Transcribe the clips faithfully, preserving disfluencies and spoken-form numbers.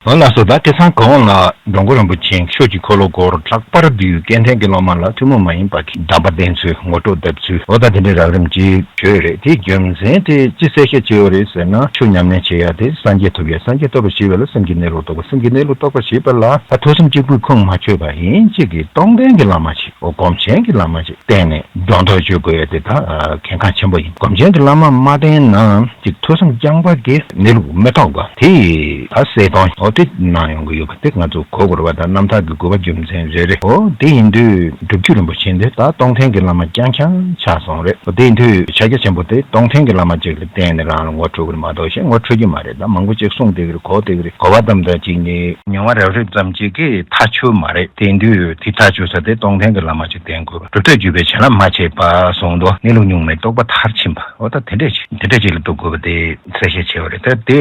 འོ་ལགས་སོ། ད་དེང་སང་གོང་ལ་འགྲོ་མགོན་རིན་པོ་ཆེ་ཆོས་ཀྱི་འཁོར་ལོ་སྐོར་ལྷག་པར་དུ་སྐལ་ལྡན་གྱི་སློབ་མ་ལ་ཐུན་མོང་མ་ཡིན་པ་གི་གདམས་པ་བསྟན་ཚུལ་ངོ་སྤྲོད་བཏབ་ཚུལ། འོ་ད་དེ་འདྲའི་རགས་རིམ་ཅིག་བརྗོད་རེད། དེའི་རྒྱུ་མཚན་དེ་ཅི་གསལ་བཤད་བྱས་ཡོད་རེད་ཟེར་ན། ཆོས་ཉམས་ལེན་བྱེད་ཡ་དེ་སངས་རྒྱས་ཐོབ་ཡ། སངས་རྒྱས་ཐོབ་པར་བྱེད་པ་ལ་སེམས་ཀྱི་གནས་ལུགས་རྟོགས་པ། སེམས་ཀྱི་གནས་ལུགས་རྟོགས་པར་བྱེད་པ་ལ་ད་ཐོས་བསམ་གཅིག་པུས་ཁུངས་མ་འཁྱོལ་བ་ཡིན། གཅིག་གིས་རྟོགས་ལྡན་གྱི་བླ་མ་ཞིག་འོ་སྒོམ་ཆེན་གྱི་བླ་མ་ཞིག་བསྟེན་ནས་སྒྲོ་འདོགས་གཅོད་དགོས་ཡ་དེ་ད་གལ་འགངས་ཆེན་པོ་ཡིན། སྒོམ་ཆེན་གྱི་བླ་མ་མ་བསྟེན་ན་ཅིག་ཐོས་བསམ་རྐྱང་པ་གིས་གནས་ལུགས་མི་རྟོགས་པ་དེ་ད་གསལ་སྟོང་འོ་དེ་གནང་ཡོང་གི་ཡོད་པ་དེ་ང་ཚོ་གོ་དགོས་རེད་པ། ད་རྣམ་ཐར་གྱི་དགོས་པ་རྒྱུ་མཚན་རེ་རེ། འོ་དེ་ཡིན་དུས་སྒྲུབ་བརྒྱུད་རིན་པོ་ཆེ་འདི་ད་རྟོགས་ལྡན་གྱི་བླ་མ་རྐྱང་རྐྱང་ཆགས་སོང་རེད། འོ་དེ་ཡིན་དུས་ཕྱག་རྒྱ་ཆེན་པོ་དེ་རྟོགས་ལྡན་གྱི་བླ་མ་ཅིག་ལ་བསྟེན་ནས་རང་ལ་ངོ་འཕྲོད་ཀྱི་རེད་མ་གཏོགས་གཞན་ངོ་འཕྲོད་ཀྱི་མ་རེད། ད་མང་པོ་ཅིག་གསུངས་བསྡད་ཀྱི་རེད། གོ་བསྡད་ཀྱི་རེད། གོ་བ་ཙམ་དང་གཅིག་ནི་མྱོང་བ་རབ་རིབ་ཙམ་ཅིག་གིས་ཐག་ཆོད་མ་རེད། དེ་ཡིན་དུས་དེ་ཐག་ཆོད་ས་དེ་རྟོགས་ལྡན་གྱི་བླ་མ་ཅིག་བསྟེན་དགོས་པ། གྲུབ་མཐས་བརྒྱུད་པའི་བྱིན་རླབས་མ་ཆད་པ་གསུངས་འདུག་གནས་ལུགས་གཉུག་མའི་རྟོགས་པ་མཐར་ཕྱིན་པ། འོ་ད་དེ་འདྲས་ཅིག་དེ་འདྲས་ཅིག་ལ་འདུག་དགོས་པ་དེ་གསལ་བཤད་བྱས་པ་རེད། ད་དེ་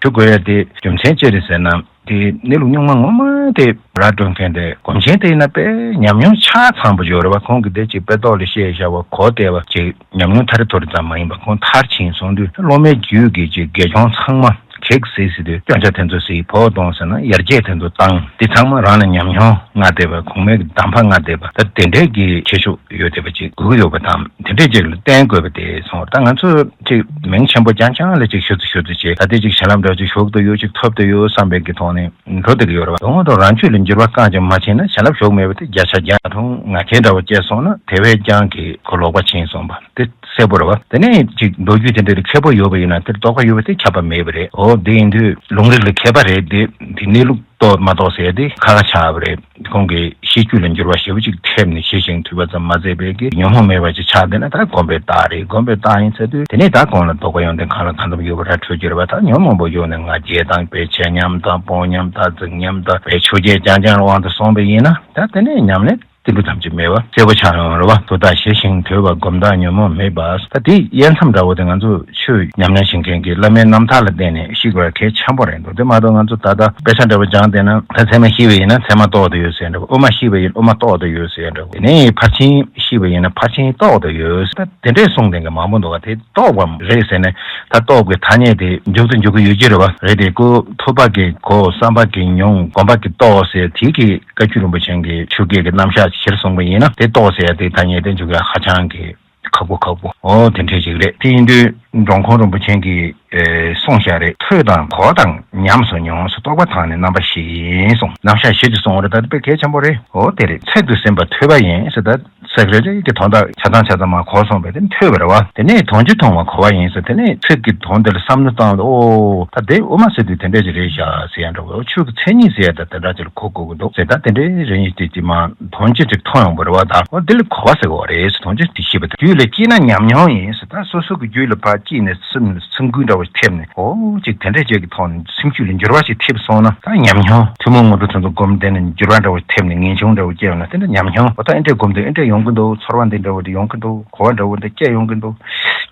ཞུ་དགོས་ཡ་དེ་རྒྱུ་མཚན་ཅི་རེད་ཟེར་ན། དེ་གནས་ལུགས་གཉུག་མ་ངོ་མ་དེ་ར་སྤྲོད་མཁན་དེ་སྒོམ་ཆེན་དེ་ཡིན་ན་དཔེ་ཉམས་མྱོང་ཆ་ཚང་པོ་ཡོད་རེད་བ། ཁོང་གིས་དེ་ཅིག་དཔེ་ཐོག་ལ་བཤད་བཞག་པ་གོ་བདེ་བ་ཅིག་ཉམས་མྱོང་ཐ་རེ་ཐོ་རེ་ཙམ་མ་ཡིན་པ་ཁོང་མཐར་ཕྱིན་སོང་དུས་སློབ་མའི་རྒྱུད་ཀྱི་ཅིག་དགེ་སྦྱོང་ཚང་མ་གེགས་སེལ་ཟེར་དུས་སྐྱོན་ཆ་དེ་ཚོ་སེལ། ཕོག་གཏོང་ཟེར་ན་ཡར་རྒྱས་དེ་ཚོ་བཏང་། དེ་ཚང་མ་རང་ལ་ཉམས་མྱོང་མངའ་བསྡད་པ། གོང་མའི་གདམས་པ་མངའ་བསྡད་པ། ད་དེ་འདྲས་ཀྱི་ཁྱད་ཆོས་ཡོད་བསྡད་པ་ཅིག་དགོས་ཀྱི་ཡོད་པ་དང་། དེ་འདྲས་ཅིག་ལ་བསྟེན་དགོས་པ་དེ་སོང་བ། ད་ང་ཚོ་ཅིག་མིང་ཆེན་པོ་རྐྱང་རྐྱང་ལ་ཅིག་ཞུ་ཚོད་ཞུ་ཚོད་བྱས། ད་དེ་ཅིག་བྱིན་རླབས་འདྲ་ཅིག་ཞུགས་བསྡད་ཡོད། ཅིག་ཐོབ་བསྡད་ཡོད་བསམ་པའི་གི་ཐོག་ནས་འགྲོ་བསྡད་ཀྱི་ཡོད་རེད་བ། དོན་དུ་རང་རྒྱུད་ལ་འགྱུར་བ་རྐང་གཅིག་མ་ཕྱིན་ན་བྱིན་རླབས་ཞུགས་མེད་པ་དེ་བརྒྱ་ཆ་བརྒྱ། ད་དུང་ང་རྒྱལ་འདྲ་བོ་སྐྱེས་སོང་ན་དེ་བས་ཀྱང་གི་ཁོ་ལོག་པ་ཕྱིན་སོང་བ་དེ་གསལ་པོ་རེད་བ། དེ་ནས་ཅིག་མདོ་རྒྱུད་དེ་འདྲ་ལ་མཁས་པོ་ཡོད་པ་ཡིན་ན་དེར་རྟོགས་པ་ཡོད་པ་དེ་ཁྱབ་པ་མེད་པ་རེད། འོ་དེ་ཡིན་དུས་ལུང་རིགས་ལ་མཁས་པ་རེད་དེ། དེ་གནས་ལུགས་རྟོགས་མ་རྟོགས་ཟེར་དེ་ཁ་ཁ་ཆགས་པ་རེད། ཁོང་གི་གཤིས་རྒྱུད་ལ་འགྱུར་བ་ཞེ་པོ་ཅིག་ཐེབས་ནས་ཞི་ཞིང་དུལ་བ་ཙམ་མ་ཟད་པའི་གི་ཉོན་མོངས་མེད་པ་ཅིག་ཆགས་བསྡད་ན་ད་སྒོམ་པའི་རྟགས་རེད། སྒོམ་པའི་རྟགས་ཡིན་ཟེར་དུས་དེ་ནས་ད་གོང་ལ་རྟོགས་པ་ཡོན་ཏན་གང་ལ་གང་འཚམ་ཡོད་པ་ར་འཕྲོད་ཀྱི་རེད་བ། ད་ཉོན་མོངས་པ་ཡོད་ནས་ང་རྒྱལ་དང་བེད་སྤྱད་ཉམས་དང་སྤོང་ཉམས་དང་འཛིང་ཉམས་དང་བའི་ཆོས་བརྒྱད་རྐྱང་རྐྱང་དབང་དུ་སོང་པ་ཡིན་ན་ད་དེ་ནས་ཉམས་ལེན་ཏིལ་འབྲུ་ཐམས་ཅད་མེད་པ་གསལ་པོ་ཆགས་ཡོང་རེད་བ། དུ་བདག་ཞི་ཞིང་དུལ་བ་སྒོམ་བདག་ཉོན་མོངས་མེད་པ། ད་དེ་དབྱེ་མཚམས་འདྲ་བོ་དེ་ང་ཚོ་ཆོས་ཉམས་ལེན་བྱེད་མཁན་གྱི་བླ་མའི་རྣམ་ཐར་ལ་བརྟེན་ནས་ཤེས་དགོས་གལ་ཆེན་པོ་རེད་འདུག་དེ་མ་གཏོགས་ང་ཚོ་ད་ལྟ་དཔེ་ཆ་འདྲ་བོ་སྦྱངས་བསྡད་ན་ད་ཚད་མ་ཤེས་པ་ཡིན་ན་ཚད་མ་རྟོགས་བསྡད་ཡོད་ཟེར་འདྲ་བོ། དབུ་མ་ཤེས་པ་ཡིན་དབུ་མ་རྟོགས་བསྡད་ཡོད་ཟེར་འདྲ་བོ། དེ་ནས་ཕར་ཕྱིན་ཤེས་པ་ཡིན་ན་ཕར་ཕྱིན་རྟོགས་བསྡད་ཡོད། ད་དེ་འདྲས་གསུངས་བསྡད་མཁན་མང་པོ་འདུག་ག་དེ་རྟོགས་པ་རེད་ཟེར་ནས་ད་རྟོགས་པའི་ཐ་སྙད་དེ་མཇུག་ཏུ་འཇུག་གི་ཡོད་ཀྱི་རེད་བ། རེད་དེ་ཁོ་ཐོབ་པ་གི་གོ་བསམ་པ་གི་མྱོང་སྒོམ་པ་གི་རྟོགས་ཟེར་དེ་གི་བཀའ་བརྒྱུད་རིན་པོ་ཆེ་གི་ཆོས་སྐད་ཀྱི་རྣམ་གཞག་ཕྱིར་གསུངས་པ་ཡིན་ན་དེ་རྟོགས་ཟེར་ཡ་དེ་ཐ་སྙད་དེ་འཇུག་ཡ་ཧ་ཅང་གི་ཁག་པོ་ཁག་པོ། ཨོ་དེ་འདྲས་ཅིག་རེད། དེ་ཡིན་དུས་འགྲོ་མགོན་རིན་པོ་ཆེ་གིས་ཨེ་གསུངས་བཞག་རེད། ཐོས་དང་གོ་དང་ཉམས་སུ་མྱོང་སོ། རྟོགས་པ་དང་ནི་རྣམ་པ་བཞི་ཡིན་གསུངས། རྣམ་གཞག་བཞི་ཅིག་གསུངས་རེད། ད་དེ་དཔེ་གལ་ཆེན་པོ་རེད། ཨོ་དེ་རེད། ཚད་དུ་ཟིན་པ་ཐོས་པ་ཡིན་ཟེར། ད་ཚིག་རེ་རེ་གི་དོན་དག་ཆ་ཚང་ཆ་ཚང་མ་གོ་སོང་བས་དེ་ཐོས་པ་རེད་བ། དེ་ནས་དོན་སྤྱི་མཐོང་བ་གོ་བ་ཡིན་ཟེར། དེ་ནས་ཚིག་གི་དོན་དེ་ལ་བསམ་བློ་བཏང་སྟེ་ཨོ་ད་དེ་དབུ་མ་ཟེར་དུས་དེ་འདྲས་ཅིག་རེད་བཞག་ཟེར་ཡ་འདྲ་བོ། ཆོས་ཀྱི་མཚན་ཉིད་ཟེར་ཡ་ད་དེ་འདྲ་ཅིག་ལ་གོ་དགོས་ཀྱི་འདུག་ཟེར། ད་དེ་འདྲའི་རེ་ཡིན་དེ་དེ་མ་དོན་སྤྱི་ཅིག་མཐོང་ཡོང་བ་རེད་བ། ད་ཨོ་དེ་ལ་གོ་བ་ཟེར་གོ་རེད་ཟེར། དོན་སྤྱི་དེ་ཤེས་པ་དང་རྒྱུད་ལ་སྐྱེས་ན་ཉམས་མྱོང་ཡིན་ཟེར། ད་སོ་སོ་གི་རྒྱུད་ལ་ཕར་སྐྱེས་ནས་སེམས་སེམས་འགུལ་འདྲ་བོ་ཐེབས་ནས་ཨོ་ཅིག་དེ་འདྲས་ཅིག་གི་ཐོག་ནས་སེམས་རྒྱུད་ལ་འགྱུར་བ་ཞིག་ཐེབས་སོང་ན་ད་ཉམས་མྱོང་ཐུན་མོང་དངོས་གྲུབ་ཐོབ་ཚུལ་སྒོམ་བསྡད་ནས་འགྱུར་བ་འདྲ་བོ་ཐེབས་ནས་ངེས་འབྱུང་འདྲ་བོ་སྐྱེས་ཡོང་ན་དེ་འདྲ་ཉམས་མྱོང་། ཨོ་ད་ཨེ་འདྲས་སྒོམ་དུས་ཨེ་འདྲས་ཡོང་གི་འདུག་ཚོར་བ་འདི་འདྲ་བོ་འདི་ཡོང་གི་འདུག་གོ་བ་འདྲ་བོ་འདི་སྐྱེ་ཡོང་གི་འདུག་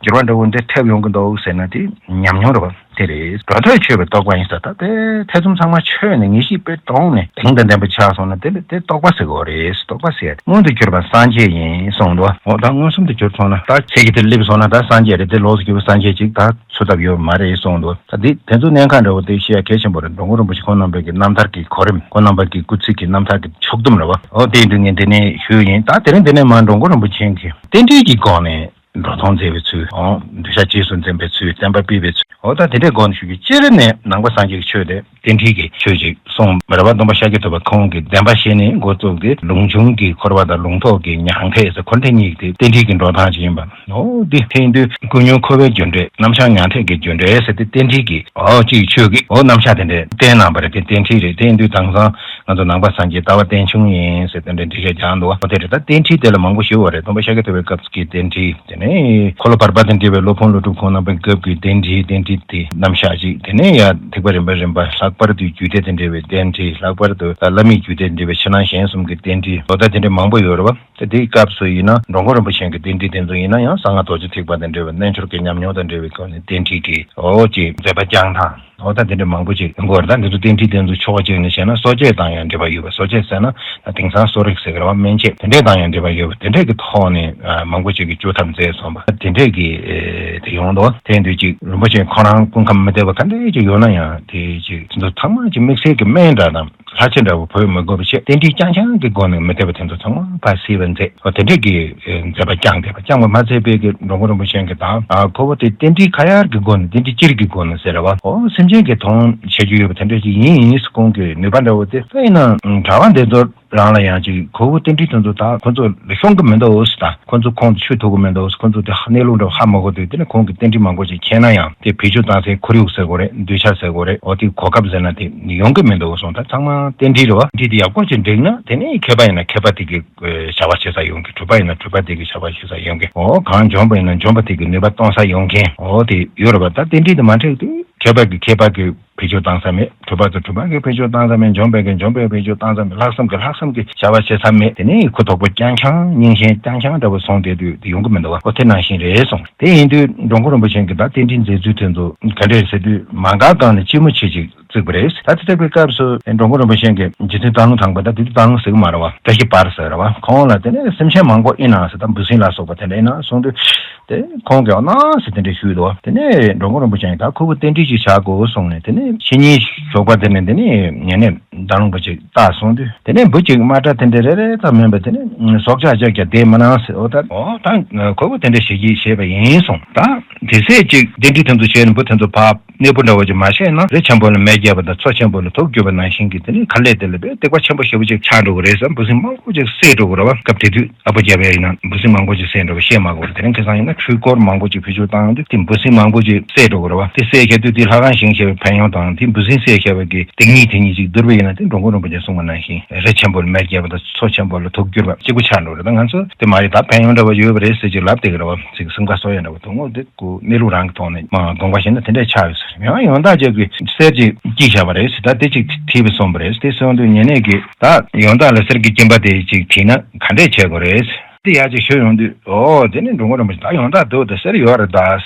འགྱུར་བ་འདྲ་བོ་འདི་ཐེབས་ཡོང་གི་འདུག་ཟེར་ན་དེ་ཉམས་མྱོང་རེད་བ། དེ་རེད། འགྲོ་ཐོས་ཆོས་པའི་རྟོགས་པ་ཡིན་ཟེར། ད་དེ་ཐེ་ཚོམ་ཚང་མ་ཆོད་ནས་ངེས་ཤེས་དཔེ་དྲོངས་ནས་དེང་དང་ལྡན་པ་ཆགས་སོང་ན་དེ་ལ་དེ་རྟོགས་པ་ཟེར་གོ་རེད། རྟོགས་པ་ཟེར་མངོན་དུ་གྱུར་པ་སངས་རྒྱས་ཡིན་གསུངས་འདུག་འོ་ད་མངོན་སུམ་དུ་གྱུར་སོང་ན་ད་ཚེ་གི་དེ་སླེབས་སོང་ན་ད་སངས་རྒྱས་རེད། དེ་ལོགས་སུ་གྱུར་པ་སངས་རྒྱས་ཅིག་ད་འཚོལ་ཐབས་ཡོད་མ་རེད་གསུངས་འདུག་ད་དེ་དེ་ཚོ་གནད་འགག་འདྲ་བོ་དེ་ཤེས་ཡ་གལ་ཆེན་པོ་རེད། འགྲོ་མགོན་རིན་པོ་ཆེ་ཁོང་རྣམ་པའི་གི་རྣམ་ཐར་གྱི་གོ་རིམ། ཁོང་རྣམ་པ་གི་སྐུ་ཚིག་གི་རྣམ་ཐར་གྱི་ཕྱོགས་བསྡོམས་རེད་བ། འོ་དེ་འདྲ་ངས་འདི་ནས་ཞུས་ཡིན། ད་དེ་རིང་འདི་ནས་མར་འགྲོ་མགོན་རིན་པོ་ཆེ་གི་རྟེན་འབྲེལ་གྱི་སྒོ་ནས། འགྲོ་སྟངས་མཛད་པའི་ཚུལ། འོ་འདོད་ཆགས་རྗེས་སུ་འཛིན་པའི་ཚུལ། བསྟན་པ་སྤེལ་བའི་ཚུལ། འོ་ད་དེ་འདྲའི་སྒོ་ནས་ཞུ་རྒྱུ། སྤྱིར་ནས་ནང་པ་སངས་རྒྱས་ཀྱི་ཆོས་དེ་རྟེན་འབྲེལ་གྱི་ཆོས་ཅིག་གསུངས་པ་རེད་བ། སྟོན་པ་ཤཱཀྱ་ཐུབ་པ་ཁོང་གིས་བདེན་པ་བཞི་ནས་འགོ་བཙུགས་ཏེ་ལུགས་འབྱུང་གི་འཁོར་བ་དང་ལུང་རྟོགས་ཀྱི་མྱང་འདས་ཟེར་འཁོར་འདས་གཉིས་ཀྱི་རྟེན་འབྲེལ་གྱི་འགྲོ་སྟངས་ཅིག་ཡིན་པ། འོ་འདི་དེ་ཡིན་དུས་ཀུན་ཉོན་འཁོར་བའི་རྒྱུ་འབྲས། རྣམ་གཞག་མྱང་འདས་ཀྱི་རྒྱུ་འབྲས་ཟེར་ཏེ་རྟེན་འབྲེལ་གྱི་འོ་ཅིག་ཆོས་ཀྱི་འོ་རྣམ་གཞག་དེ་འདྲའི་བསྟན་གནང་བ་རེད། དེ་རྟེན་འབྲེལ་རེད། དེ་ཡིན་དུས་དེང་སང་ང་ཚོ་ནང་པ་སངས་རྒྱས་ལྟ་བ་རྟེན་འབྱུང་ཡིན་ཟེར་དེ་འདྲའི་འགྲེལ་བཤད་རྒྱག་འདུག་བ། འོ་དེ་རེད། ད་རྟེན་འབྲེལ་དེ་ལ་མང་པོ་ཞུ་བ་རེད། སྟོན་པ་ཤཱཀྱ་ཐུབ་པའི་སྐབས་ཀྱི་རྟེན་འབྲེལ། དེ་ནས་འཁོར་ལོ་བར་པ་དང་འབྲེལ་བའི་སློབ་དཔོན་ཀླུ་སྒྲུབ་ཁོང་རྣམ་པའི་སྐབས་ཀྱི་རྟེན་འབྲེལ། རྟེན་འབྲེལ་དེ་རྣམ་གཞག་ཅིག་དེ་ནས་ཡང་ཐེག་པ་རིམ་པ་རིམ་པ་ལྷག་པར་དུ་རྒྱུད་སྡེ་དང་འབྲེལ་བའི་རྟེན་འབྲེལ། ལྷག་པར་དུ་བླ་མེད་རྒྱུད་སྡེ་དང་འབྲེལ་བའི་ཕྱི་ནང་གཞན་གསུམ་གྱི་རྟེན་འབྲེལ། ལོ་ཟླ་དེ་འདྲ་མང་པོ་ཡོད་རེད་བ། ད་དེའི་སྐབས་སུ་ཡིན་ན་འགྲོ་མགོན་རིན་པོ་ཆེ་གི་རྟེན་འབྲེལ་དེ་ཚོ་ཡིན་ན་ཡང་གསང་སྔགས་རྡོ་རྗེ་ཐེག་པ་དང་འབྲེལ་བའི་རྣལ་འབྱོར་གྱི་ཉམས་མྱོང་དང་འབྲེལ་བའི་སྐབས་ནས་རྟེན་འབྲེལ་གྱི་འོ་ཅིག་མཛད་པ་བསྐྱངས་སྟངས། འོ་ད་དེ་འདྲ་མང་པོ་ཅིག་ཡོང་གི་ཡོད་རེད། ད་འདི་ཚོ་རྟེན་འབྲེལ་དེ་ཚོ་ཕྱོགས་གཅིག་ནས་བཤད་ན་གསོ་དཔྱད་དང་ འབྲེལ་བ་ཡོད་པ། གསོ་དཔྱད་ཟེར་ན་ད་དེང་སང་གསོ་རིག་ཟེར་གི་རེད་བ། སྨན་དཔྱད་དེ་འདྲས་དང་ཡང་འབྲེལ་བ་ཡོད་པ། དེ་འདྲས་ཀྱི་ཐོག་ནས་མང་པོ་ཅིག་གིས་བཅོས་ཐབས་མཛད་སོང་བ། དེ་འདྲས་ཀྱི་དེ་ཡོང་འདུག་དེ་ཡིན་དུས་ཅིག་རིན་པོ་ཆེ་ཁོ་རང་སྐུ་ཁམས་མི་བདེ་བ་ག་འདྲས་ཅིག་ཡོད་ན་ཡང་། དེ་ཅིག་དེ་ཚོ་ཚང་མ་ཅིག་དམིགས་བསལ་གྱི་སྨན་འདྲ་དང་ལྷ་ཆས་འདྲ་བོ་བོས་མི་དགོས་པ་བྱས། རྟེན་འབྲེལ་རྐྱང་རྐྱང་གི་སྒོ་ནས་མི་བདེ་བ་དེ་ཚོ་ཚང་མ་ཕར་སེལ་བ་མཛད། འོ་དེ་འདྲས་ཀྱི་མཛད་པ་བསྐྱངས་བསྡད་པ། བསྐྱངས་པ་མ་ཚད་པའི་གི་འགྲོ་མགོན་རིན་པོ་ཆེ་གི་དང་ཁོ་བོ་དེ་རྟེན་འབྲེལ་ཁ་ཡར་གྱི་སྒོ་ནས། རྟེན་འབྲེལ་སྤྱིར་གྱི་སྒོ་ནས་ཟེར་བ། འོ་སེམས་ཅན་གྱི་དོན་བྱེད་རྒྱུ་ཡོད་པ་དེ་འདྲས་ཅིག་ཡིན་ཡིན་ཟེར། ཁོང་གི་ནུས་པ་འདྲ་བོ་དེ་ད་ཡིན་ན་གྲྭ་པ་འདི་ཚོ་རང་ལ་ཡང་ཅིག་ཁོ་བོ་རྟེན་འབྲེལ་དེ་ཚོ་ད་ཁོ་ཚོ་ལ་ཤོང་གི་མི་འདུག་ཟེར། ད་ཁོ་ཚོ་ཁོང་དུ་ཆུད་ཐུབ་ཀྱི་མི་འདུག་ཟེར། ཁོ་ཚོ་དེ་གནས་ལུགས་འདྲ་བོ་ཧ་མ་གོ་དུས། དེ་ནས་ཁོང་གི་རྟེན་འབྲེལ་མང་པོ་ཅིག་མཁྱེན་ན་ཡང་དེ་བེད་སྤྱོད་བཏང་སའི་ཁོར་ཡུག་ཟེར་དགོས་རེད། གདུལ་བྱ་ཟེར་དགོས་རེད། འོ་དེ་གོ་སྐབས་ཟེར་ན་དེ་ཡོང་གི་མི་འདུག་གསུངས། ད་ཚང་མ་རྟེན་འབྲེལ་རེད་བ། འབྲེལ་དེ་ཡག་པོ་ཅིག་འགྲིག་ན་དེ་ནས་མཁས་པ་ཡིན་ན་མཁས་པ་དེ་གི་བྱ་བ་བྱེད་ས་ཡོང་གི། གྲུབ་པ་ཡིན་ན་གྲུབ་པ་དེ་གི་བྱ་བ་བྱེད་ས་ཡོང་གི། འོ་གང་འཇོན་པ་ཡིན་ན་འཇོན་པ་དེ་གི་ནུས་པ་གཏོང་ས་ཡོང་མཁན། འོ་དེ་ཡོད་རེད་བ། ད་རྟེན་འབྲེལ་དེ་མ་འགྲིག་དུས་མཁས་པ་གི་མཁས་པ་གི་བེད་སྤྱོད་བཏང་ས་མེད། གྲུབ་པ་དང་གྲུབ་པ་གི་བེད་སྤྱོད་བཏང་ས་མེད། འཇོན་པའི་གི་འཇོན་པའི་བེད་སྤྱོད་བཏང་ས་མེད། ལྷག་བསམ་གི་ལྷག་བསམ་གི་བྱ་བ་བྱེད་ས་མེད། དེ་ནས་ཁུ་དོག་པོ་རྐྱང་རྐྱང་སྙིང་ཞེན་རྐྱང་རྐྱང་འདྲ་བོ་སོང་བསྡད་དུས་དེ་ཡོང་གི་མི་འདུག་བ། འོ་དེ་ནང་བཞིན་རེད་གསུངས། དེ་ཡིན་དུས་འགྲོ་མགོན་རིན་པོ་ཆེ་གི་ད་རྟེན་འབྲེལ་མཛད་ཚུལ་དེ་ཚོ་ག་འདྲས་ཟེར་དུས་མ་འགག་སྒང་ནས་ལྕི་མོ་ཆེ་ཅིག་བརྩིགས་པ་རེད། ད་དེ་ལྟ་བུའི་སྐབས་སུ་འགྲོ་མགོན་རིན་པོ་ཆེ་གིས་རྗེ་བཙུན་སྟག་ལུང་དང་པོ། ད་དེ་དུས་སྟག་ལུང་ཟེར་གི་མ་རེད་བ། བཀྲ་ཤིས་པར་ཟེར་རེད་བ། ཁོང་ལ་དེ་ནས་སེམས་ཅན་མང་པོ་ཨེ་གནང་ཟེར། ད་འབུ་སྲིན་ལ་སོགས་པ་དེ་འདྲ་ཨེ་གནང་གསུངས་དུས། དེ་ཁོང་གིས་ཨ་གནང་ཟེར་དེ་འདྲ་ཞུས་འདུག་དེ་ནས་འགྲོ་མགོན་རིན་པོ་ཆེ་ཡིས་ད་ཁོ་བོ་རྟེན་འབྲེལ་ཅིག་བྱ་དགོས་གསུངས་ནས། དེ་ནས་ཕྱི་ཉིན་ཞོགས་པ་དེ་ནས་དེ་ནས་ཉེ་གནས་སྟག་ལུང་འབུ་ཅིག་བཏགས་གསུངས་དུས། དེ་ནས་འབུ་ཅིག་དམར་ཁྲ་དེ་འདྲ་རེ་རེ་ཙམ་མིན་པ་དེ་ནས་སྲོག་ཆགས་ཅིག་ཀྱང་བསྡད་མ་གནང་ཟེར། འོ་ད་འོ་ད་ཁོ་བོ་དེ་འདྲ་བྱེད་ཀྱི་བྱས་པ་ཡིན་གསུངས། ད་དེ་ཚེ་ཅིག་རྟེན་འབྲེལ་དེ་ཚོ་བྱས་ནས་འབུ་དེ་ཚོ་ཕར་གནས་སྤོ་འདྲ་བོ་ཅིག་མ་བྱས་ན། རི་ཆེན་པོ་ལ་མེ་བརྒྱབ་པ་དང་མཚོ་ཆེན་པོ་ལ་དུག་བསྐྱུར་བ་ནང་བཞིན་གྱི་དེ་ནས་ཁ་ལས་དེ་ལ་དཔེ་སྡིག་པ་ཆེན་པོ་ཞེ་པོ་ཅིག་ཆགས་འགྲོ་གི་རེད་ཟེར། འབུ་སྲིན་མང་པོ་ཅིག་བསད་འགྲོ་གི་རེད་བ། སྐབས་དེ་དུས་ཨ་ཕོ་བརྒྱབ་པ་ཡིན་ན་འབུ་སྲིན་མང་པོ་ཅིག་བསད་འགྲོ་བ་བཤད་མ་དགོས་རེད། དེ་རིང་ཁ་སང་ཡིན་ན་འཕྲུལ་འཁོར་མང་པོ་ཅིག་བེད་སྤྱོད་བཏང་དུས་དེ་འབུ་སྲིན་མང་པོ་ཅིག་བསད་འགྲོ་གི་རེད་བ། དེ་བསད་བཞག་དུས་དེ་ལྷ་ཁང་བཞེངས་བྱས་པའི་ཕན་ཡོན་དང་དེ་འབུ་སྲིན་བསད་བཞག་པ་གི་སྡིག་ཉེས་དེ་གཉིས་ཅིག་བསྡུར་བ་ཡིན་ན། དེ་འགྲོ་མགོན་རིན་པོ་ཆེས་གསུངས་པ་ནང་བཞིན་རི་ཆེན་པོ་ལ་མེ་བརྒྱབ་པ་དང་མཚོ་ཆེན་པོ་ལ་དུག་བསྐྱུར་བ་གཅིག་པུ་ཆགས་འགྲོ་རེད། ད་ང་ཚོ་དེ་མ་རེད། ད་ཕན་ཡོན་འདྲ་བ་ཡོད་པ་རེད་ཟེར་ཅིག་ལབ་བསྡད་ཀྱི་རེད་བ། ཅིག་གསུམ་ཀ་སོགས་ཡོད་འདྲ་བ་དུ་ངོ་དེ་ཀུ་གནས་ལུགས་རང་གི་ཐོག་ནས་མ་དགོངས་པ་བཞེས་ན་དེ་འདྲས་ཆགས་ཡོད་ས་རེད། ཡང་ཡོན་བདག་ཅིག་གིས་གསེར་ཅིག་བསྐྱིས་བཞག་པ་རེད་ཟེར། ད་དེ་ཅིག་བྲིས་པ་སོང་བ་རེད། དེ་སོང་དུས་ཉེ་གནས་ཀྱིས་ད་ཡོན་བདག་ལ་གསེར་གྱི་སྐྱིན་པ་དེ་ཅིག་བྲིས་ན་ག་འདྲས་བྱེད་དགོས་རེད། དེ་ཡར་ཅིག་ཞུ་ཡོང་དུས། ཨོ་དེ་ནས་འགྲོ་མགོན་རིན་པོ་ཆེ་ད་ཡོན་བདག་འདུག་ད་གསེར་ཡོད་རེད། ད་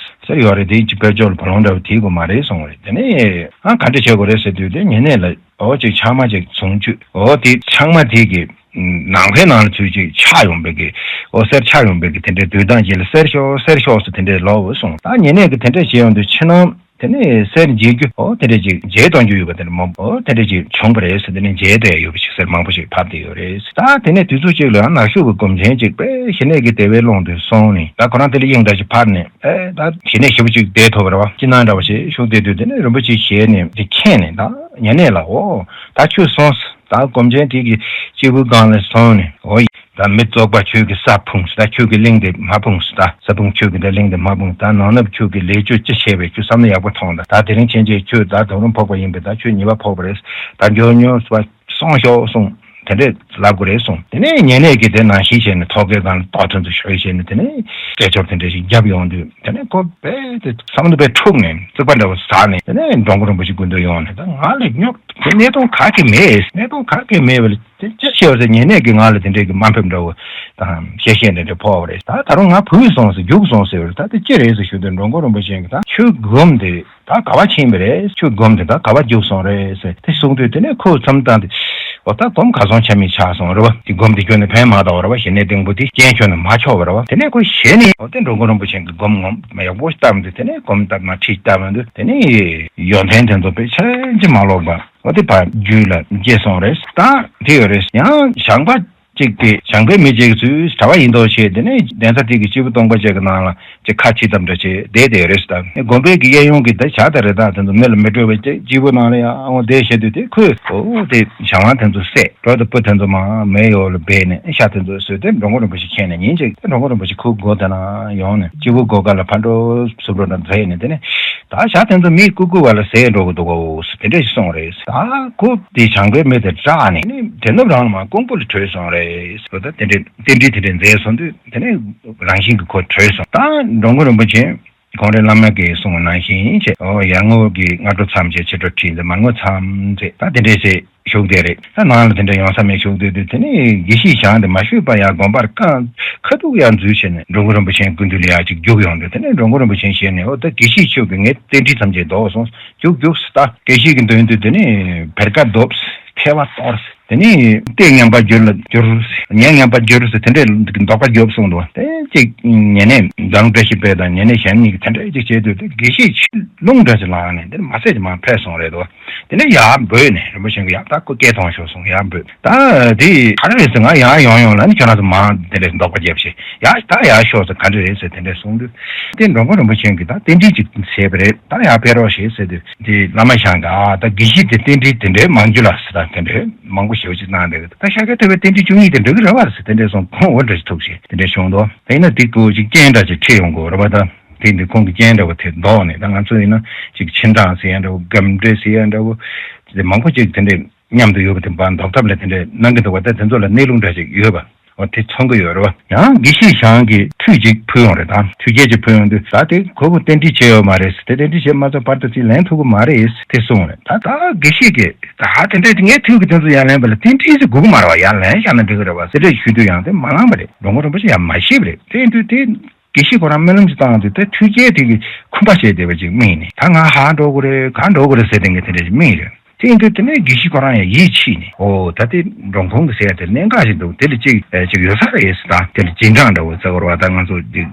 གསེར་ཡོད་རེད། དེ་ཅིག་དཔལ་འབྱོར་ལ་བུ་ལོན་འདྲ་བ་བྲིས་དགོས་མ་རེད་གསུངས་པ་རེད། དེ་ནས་ཨ་ག་འདྲས་བྱེད་དགོས་རེད་ཟེར་དུས། དེ་ཉེ་གནས་ལ་ཨོ་ཅིག་ཕྱགས་མ་ཅིག་བྱུང་དུས། ཨོ་དེ་ཕྱགས་མ་དེ་གི་ནམ་མཁའི་ནང་ལ་ཚུར་ཅིག་ཆགས་ཡོང་བའི་གི། ཨོ་གསེར་ཆགས་ཡོང་བའི་གི་དེ་འདྲའི་དུས་དང་རྗེས་ལ་གསེར་ཤོག་གསེར་ཤོག་ཟེར་དེ་འདྲའི་ལབ་པ་སོང་། ད་ཉེ་གནས་ཀྱིས་དེ་འདྲ་བྱས་ཡོང་དུས་ཕྱི་ནང་དེ་ནས་གསེར་འཇལ་རྒྱུ། ཨོ་དེ་འདྲ་ཅིག་འཇལ་གཏོང་རྒྱུ་ཡོད་པ་དེ་འདྲ་མང་པོ་ཨོ་དེ་འདྲ་ཅིག་བྱུང་བ་རེད་ཟེར། དེ་ནས་འཇལ་བསྡད་ཡོད་པ་ཅིག་གསེར་མང་པོ་ཞིག་ཕབ་བསྡད་ཡོད་རེད། ད་དེ་ནས་དུས་ཚོད་ཅིག་ལ་ཡང་ནག་ཕྱོགས་ཀྱི་སྒོམ་ཆེན་ཅིག་དཔེ་ཞི་གནས་ཀྱི་བདེ་བའི་ཀློང་དུ་སོང་ནས། ད་ཁོ་རང་དེ་ལ་དབྱིངས་འདྲ་ཞིག་ཕར་ནས་ཨེ་ད་ཞི་གནས་ཞེ་པོ་ཅིག་བསྡད་ཐུབ་པ་རེད་བ། སྤྱིར་ནང་འདྲ་བ་ཞིག་བཞུགས་བསྡད་དུས། དེ་ནས་རིན་པོ་ཆེའི་ཞལ་ནས་དེ་མཁྱེན་ནས། ད་ཉེ་གནས་ལ་ཨོ་ད་ཁྱོད་སོང་། ད་སྒོམ་ཆེན་དེ་གི་སྐྱེས་བུ་སྒང་ལ་སོང་ནས། ཨོ་ད་མི་བཙོག་པ་ཁྱོད་ཀྱི་ས་ཕུང་། ད་ཁྱོད་ཀྱི་གླིང་འདི་མ་ཕུང་། ད་ས་ཕུང་ཁྱོད་ཀྱི་ད་གླིང་འདི་མ་ཕུང་། ད་ནང་ནུབ་ཁྱོད་ཀྱི་ལས་ཆོས་ཅི་བྱས་པས་ཁྱོད་བསམ་བློ་ཡག་པོ་ཐོངས་དང་། ད་དེ་རིང་ཕྱིན་ཆད་ཁྱོད་ད་དུང་རུང་ཕོག་པ་ཡིན་པས། ད་ཁྱོད་ཉེས་པ་ཕོག་པ་རེད། ད་མགྱོགས་མྱུར་སོང་ཤོག་གསུངས། དེ་འདྲས་ལབ་དགོས་རེད་གསུངས། དེ་ནས་ཉེ་གནས་ཀྱིས་དེ་ནང་བཞིན་བྱས་ནས་ཐོག་ཁའི་སྒང་ལ་ཏོག་ཙམ་དུ་ཞོལ་བྱས་ནས། དེ་ནས་སྐད་ཅོར་དེ་འདྲས་ཞིག་བརྒྱབ་ཡོང་དུས། དེ་ནས་ཁོ་དཔེ་དེ་བསམ་བློ་དཔེ་འཁྲུགས་ནས་རྩིག་པ་འདྲ་བོ་ཟགས་ནས། དེ་ནས་འགྲོ་མགོན་རིན་པོ་ཆེ་སྐུ་མདུན་ཡོང་ནས། ད་ང་ལ་རྙོག་དེ་གནས་སྟངས་ག་གེ་མེད། གནས་སྟངས་ག་གེ་མེད་པ་ལ་དེ་ཅི་བྱས་པ་ཟེར། ཉེ་གནས་ཀྱིས་ང་ལ་དེ་འདྲས་ཀྱི་དམའ་ཕེབས་འདྲ་བོ་དང་བཤད་བཤད་འདྲ་འདྲ་ཕོག་པ་རེད། ད་ད་རུང་ང་བུད་སོང་ཟེར། རྒྱུགས་སོང་ཟེར་བ་རེད། ད་དེ་ཅི་རེད་ཟེར་ཞུ་དུས། འགྲོ་མགོན་རིན་པོ་ཆེ་གིས་ད་ཁྱོད་སྒོམ་དེ་ད་ག་བ་ཕྱིན་པ་རེད། ཁྱོད་སྒོམ་དེ་ད་ག་བ་རྒྱུགས་སོང་རེད་ཟེར་དེ་གསུངས་དུས། དེ་ནས་ཁོས་མཚམས་བཏང་སྟེ། འོ་ད་སྒོམ་གར་སོང་ཆ་མེད་ཆགས་སོང་རེད་བ། དེ་སྒོམ་དེ་ཁྱོན་ནས་ཕན་མ་ཐོགས་རེད་བ། ཞི་གནས་སྡིངས་པོ་དེ་རྐྱེན་ཁྱོན་ནས་མ་ཆོག་པ་རེད་བ། དེ་ནས་ཁོ་ཞེད་ནས། འོ་དེ་འགྲོ་མགོན་རིན་པོ་ཆེ་གིས་སྒོམ་ངོམ་ཡག་པོ་བཏབ་འདུག་དེ་ནས་སྒོམ་བཏབ་མ་ཁྲིད་བཏབ་འདུག་དེ་ནས་ཡོན་ཏན་དེ་ཚོ་དཔེ་ཆ་ཅི་མ་ལོག་པ། འོ་དེ་ཕར་རྒྱུད་ལ་སྐྱེས་སོང་རེད། ད་དེ་ཡོད་རེད། ཡང་ཞང་པ་གཅིག་དེ་ཞང་པའི་མི་གཅིག་ཚོས་གྲྭ་པ་ཡིན་མདོག་བྱས། དེ་ནས་གདན་ས་དེ་གི་སྐྱེས་བུ་སྟོང་པ་ཅིག་གི་ནང་ལ་ཅིག་ཁ་ཕྱེ་ཐབས་འདྲ་བྱས་བསྡད་བསྡད་རེད་ཟེར། ད་དགོན་པའི་གི་གཡས་གཡོན་གི་དེ་ཇ་དང་རི་དྭགས་དེ་ཚོ་མེ་ལ་མི་སྤྲོད་པ་ཅིག་སྐྱེས་བུ་ནང་ལ་ཡང་འོང་བསྡད་བྱས་དུས། དེ་ཁོས་འོ་དེ་ཞང་པ་དེ་ཚོ་བསད། གྲོ་དང་སྤུ་དེ་ཚོ་མར་མེ་འོག་ལ་སྦས་ནས་ཤ་དེ་ཚོ་ཟོས་ཏེ་འགྲོ་མགོན་རིན་པོ་ཆེ་མཁྱེན་ནས། ཉིན་གཅིག་དེ་འགྲོ་མགོན་རིན་པོ་ཆེ་ཁོའི་སྒོ་དེ་ན་ཡོང་ནས་སྐྱེས་བུ་སྒོ་ཁ་ལ་ཕར་འགྲོ་ཚུར་འགྲོ་འདྲ་མཛད་ནས། དེ་ནས་ད་ཞག་དེ་ཚོ་མི་བཀུག་བཀུག་བ་ལ་ཟས་འགྲོ་གི་འདུག་གོ་ཟེར་དེ་འདྲ་ཞིག་གསུངས་རེད། ད་ཁོ་དེ་ཞང་པའི་མི་དེ་སྐྲག་ནས་ནི་དེ་ནུབ་རང་ལ་མར་ཀོང་པོ་ལ་བྲོས་སོང་རེད་ཟེར། ད་དེ་འདྲའི་རྟེན་འབྲེལ་དེ་འདྲ་མཛད་སོང་དུས། དེ་ནས་རང་བཞིན་གྱིས་ཁོ་བྲོས་སོང་། ད་འགྲོ་མགོན་རིན་པོ་ཆེ་ཁོང་རའི་བླ་མ་གིས་གསུངས་པ་ནང་བཞིན་བྱས། ཨོ་ཡར་ངོ་གི་སྔ་དྲོ་མཚམས་བཅད། ཕྱི་དྲོ་ཁྲིད་མཛད། མར་ངོ་མཚམས་བཅད། ད་དེ་འདྲས་བྱས་བཞུགས་བསྡད་རེད། ད་ནང་ལ་དེ་འདྲ་ཡོང་ས་མེད་བཞུགས་བསྡད་དུས། དེ་ནས་དགེ་བཤེས་ཞང་དེ་མ་བཞུགས་པར་ཡར་དགོན་པར་རྐང་ཁ་ཐུག་ཡར་འཛུལ་བྱས་ནས་འགྲོ་མགོན་རིན་པོ་ཆེའི་སྐུ་མདུན་ལ་ཡར་ཅིག་རྒྱུགས་ཡོང་དུས། དེ་ནས་འགྲོ་མགོན་རིན་པོ་ཆེས་ཞལ་ནས། འོ་ད་དགེ་བཤེས་ཁྱོད་ཀྱིས་ངའི་རྟེན་འབྲེལ་ཐམས་ཅད་ཟློག་སོང་། རྒྱུགས་རྒྱུགས་ཟེར། ད་དགེ་བཤེས་ཀྱི་མདུན་དུ་དེ་ནས་བེར་ཀ་རྡོབ། ཐལ་བ་གཏོར། དེ་ནས་ལྟས་ངན་པར་གྱུར་ལ་གྱུར། ཉན་ངན་པར་གྱུར་ཟེར་དེ་འདྲའི་འདོགས་པ་རྒྱོབ་གསུངས་འདུག་དེ་གཅིག་ཉེ་གནས་མཛངས་བཀྲ་ཤིས་དཔལ་དང་ཉེ་གནས་གཞན་གཉིས་ཀྱིས་དེ་འདྲའི་གཅིག་བྱས་དུས་དེ་དགེ་བཤེས་ཆོས་རླུང་འདྲ་ཞིག་ལངས་ནས་འདིར་མ་ཟད་ཀྱི་མར་ཕེབས་སོང་རེད་འདུག་དེ་ནས་ཡར་འབོད་ནས་རིན་པོ་ཆེ་གིས་ཡར་ད་ཁོ་སྐད་གཏོང་ཤོག་གསུངས། ཡར་འབོད། ད་དེ་ག་རེ་རེད་ཟེར། ང་ཡར་ཡོང་ཡོང་ལ་ནི་ཁྱོད་རང་ཚོ་མར་དེ་འདྲའི་འདོགས་པ་རྒྱབ་ཤིག་ཡར་ད་ཡར་ཤོག་ཟེར། ག་འདྲ་རེད་ཟེར་དེ་འདྲ་གསུངས་དུས། དེ་འགྲོ་མགོན་རིན་པོ་ཆེ་གིས་ད་རྟེན་འབྲེལ་ཅིག་བྱས་པ་རེད། ད་ཡར་ཕེབས་རོགས་ཞེས་ཟེར་དུས། དེ་བླ་མ་ཞང་གིས་ཨ་ད་དགེ་བཤེས་དེ་རྟེན་འབྲེལ་དེ་འདྲའི་མང་རྒྱུ་ལ་ཟེར། ད་དེ་འདྲའི་མང་པོ་ཞེ་པོ་ཅིག་གནང་འདུག་ད་ཤཱཀྱ་ཐུབ་པའི་རྟེན་འབྲེལ་བཅུ་གཉིས་དེ་འགྲིག་གི་རེད་བ་ཟེར་དེ་འདྲའི་གསུངས། ཁོང་འོ་འདྲ་ཞིག་ཐུག་ཞེས་དེ་འདྲའི་གསུངས་འདུག་དེ་ཡིན་ན་དེ་ཁོ་ཅིག་རྐྱེན་འདྲ་ཅིག་འཕྲད་ཡོང་དགོས་རེད་བ། ད་དེ་འདི་ཁོང་གི་རྐྱེན་འདྲ་བོ་དེ་ལྡོག་ནས། ད་ང་ཚོ་ཡིན་ན་ཅིག་ཕྱི་འབྲང་ཟེར་ཡ་འདྲ་བོ། སྒབ་འདྲེ་ཟེར་ཡ་འདྲ་བོ། དེ་མང་པོ་ཅིག་དེ་འདྲའི་མཉམ་དུ་ཡོད་པ་དེ་འབའ་ལྡོག་ཐབས་ལ་དེ་འདྲའི་གནང་གི་འདུག་བ། ད་དེ་ཚོ་ལ་གནས་ལུགས་འདྲ་ཅིག་ཡོད་པ། འོ་དེ་མཚོན་གྱི་ཡོད་རེད་བ། ཡང་དགེ་བཤེས་ཞང་གིས་ཁྲུས་ཅིག་ཕུལ་ཡོང་རེད། ད་ཁྲུས་བརྒྱད་ཅིག་ཕུལ་ཡོང་དུས། ད་དེ་ཁོ་བོ་རྟེན་འབྲེལ་བྱས་ཡོད་མ་རེད། དེ་རྟེན་འབྲེལ་བྱས་མ་ཚར་བར་དུ་ཅིག་ལེན་ཐུབ་ཀྱི་མ་རེད་དེ་གསུངས་རེད། ད་ད་དགེ་བཤེས་ཀྱིས་ད་དེ་འདྲ་དེ་ངས་ཁྲུས་ཀྱི་དེ་ཚོ་ཡར་ལེན་པ་ལ་རྟེན་འབྲེལ་ཟེར་དགོས་ཀྱི་མ་རེད་བ། ཡར་ལེན་བཞག་ན་འགྲིག་གི་རེད་བ་ཟེར་འདྲ་ཞུས་དུས་ཡང་དེ་མ་གནང་བ་རེད། འགྲོ་མགོན་རིན་པོ་ཆེ་ཡང་མ་ཤེས་པ་རེད། དེ་ཡིན་དུས་དེ་དགེ་བཤེས་ཁོ་རང་སྨོན་ལམ་ཅིག་བཏང་དུས་དེ་ཁྲུས་བརྒྱད་དེ་གི་ཁུངས་པ་བཤད་བསྡད་པ་ཅིག་སྨྲས་ནས། ད་ང་ཧ་འགྲོ་གི་རེད་ག་འགྲོ་གི་རེད་ཟེར་དེ་ངས་དེ་འདྲ་ཞིག་སྨྲས་རེད། དེ་ཡིན་དུས་དེ་ནས་དགེ་བཤེས་ཁོ་རང་ཡང་ཡིད་ཆེས་ནས། ཨོ་ད་དེ་འགྲོ་མགོན་གྱིས་ཟེར་ཡ་དེ་གནད་འགག་ཞིག་འདུག་དེ་ལ་ཅིག་ཨེ་ཅིག་ཡོད་ས་རེད་ཟེར། ད་དེ་ལ་རྗེས་འབྲང་འདྲ་བོ་ཟེར་བ་རེད་བ། ད་ང་ཚོ་དེ་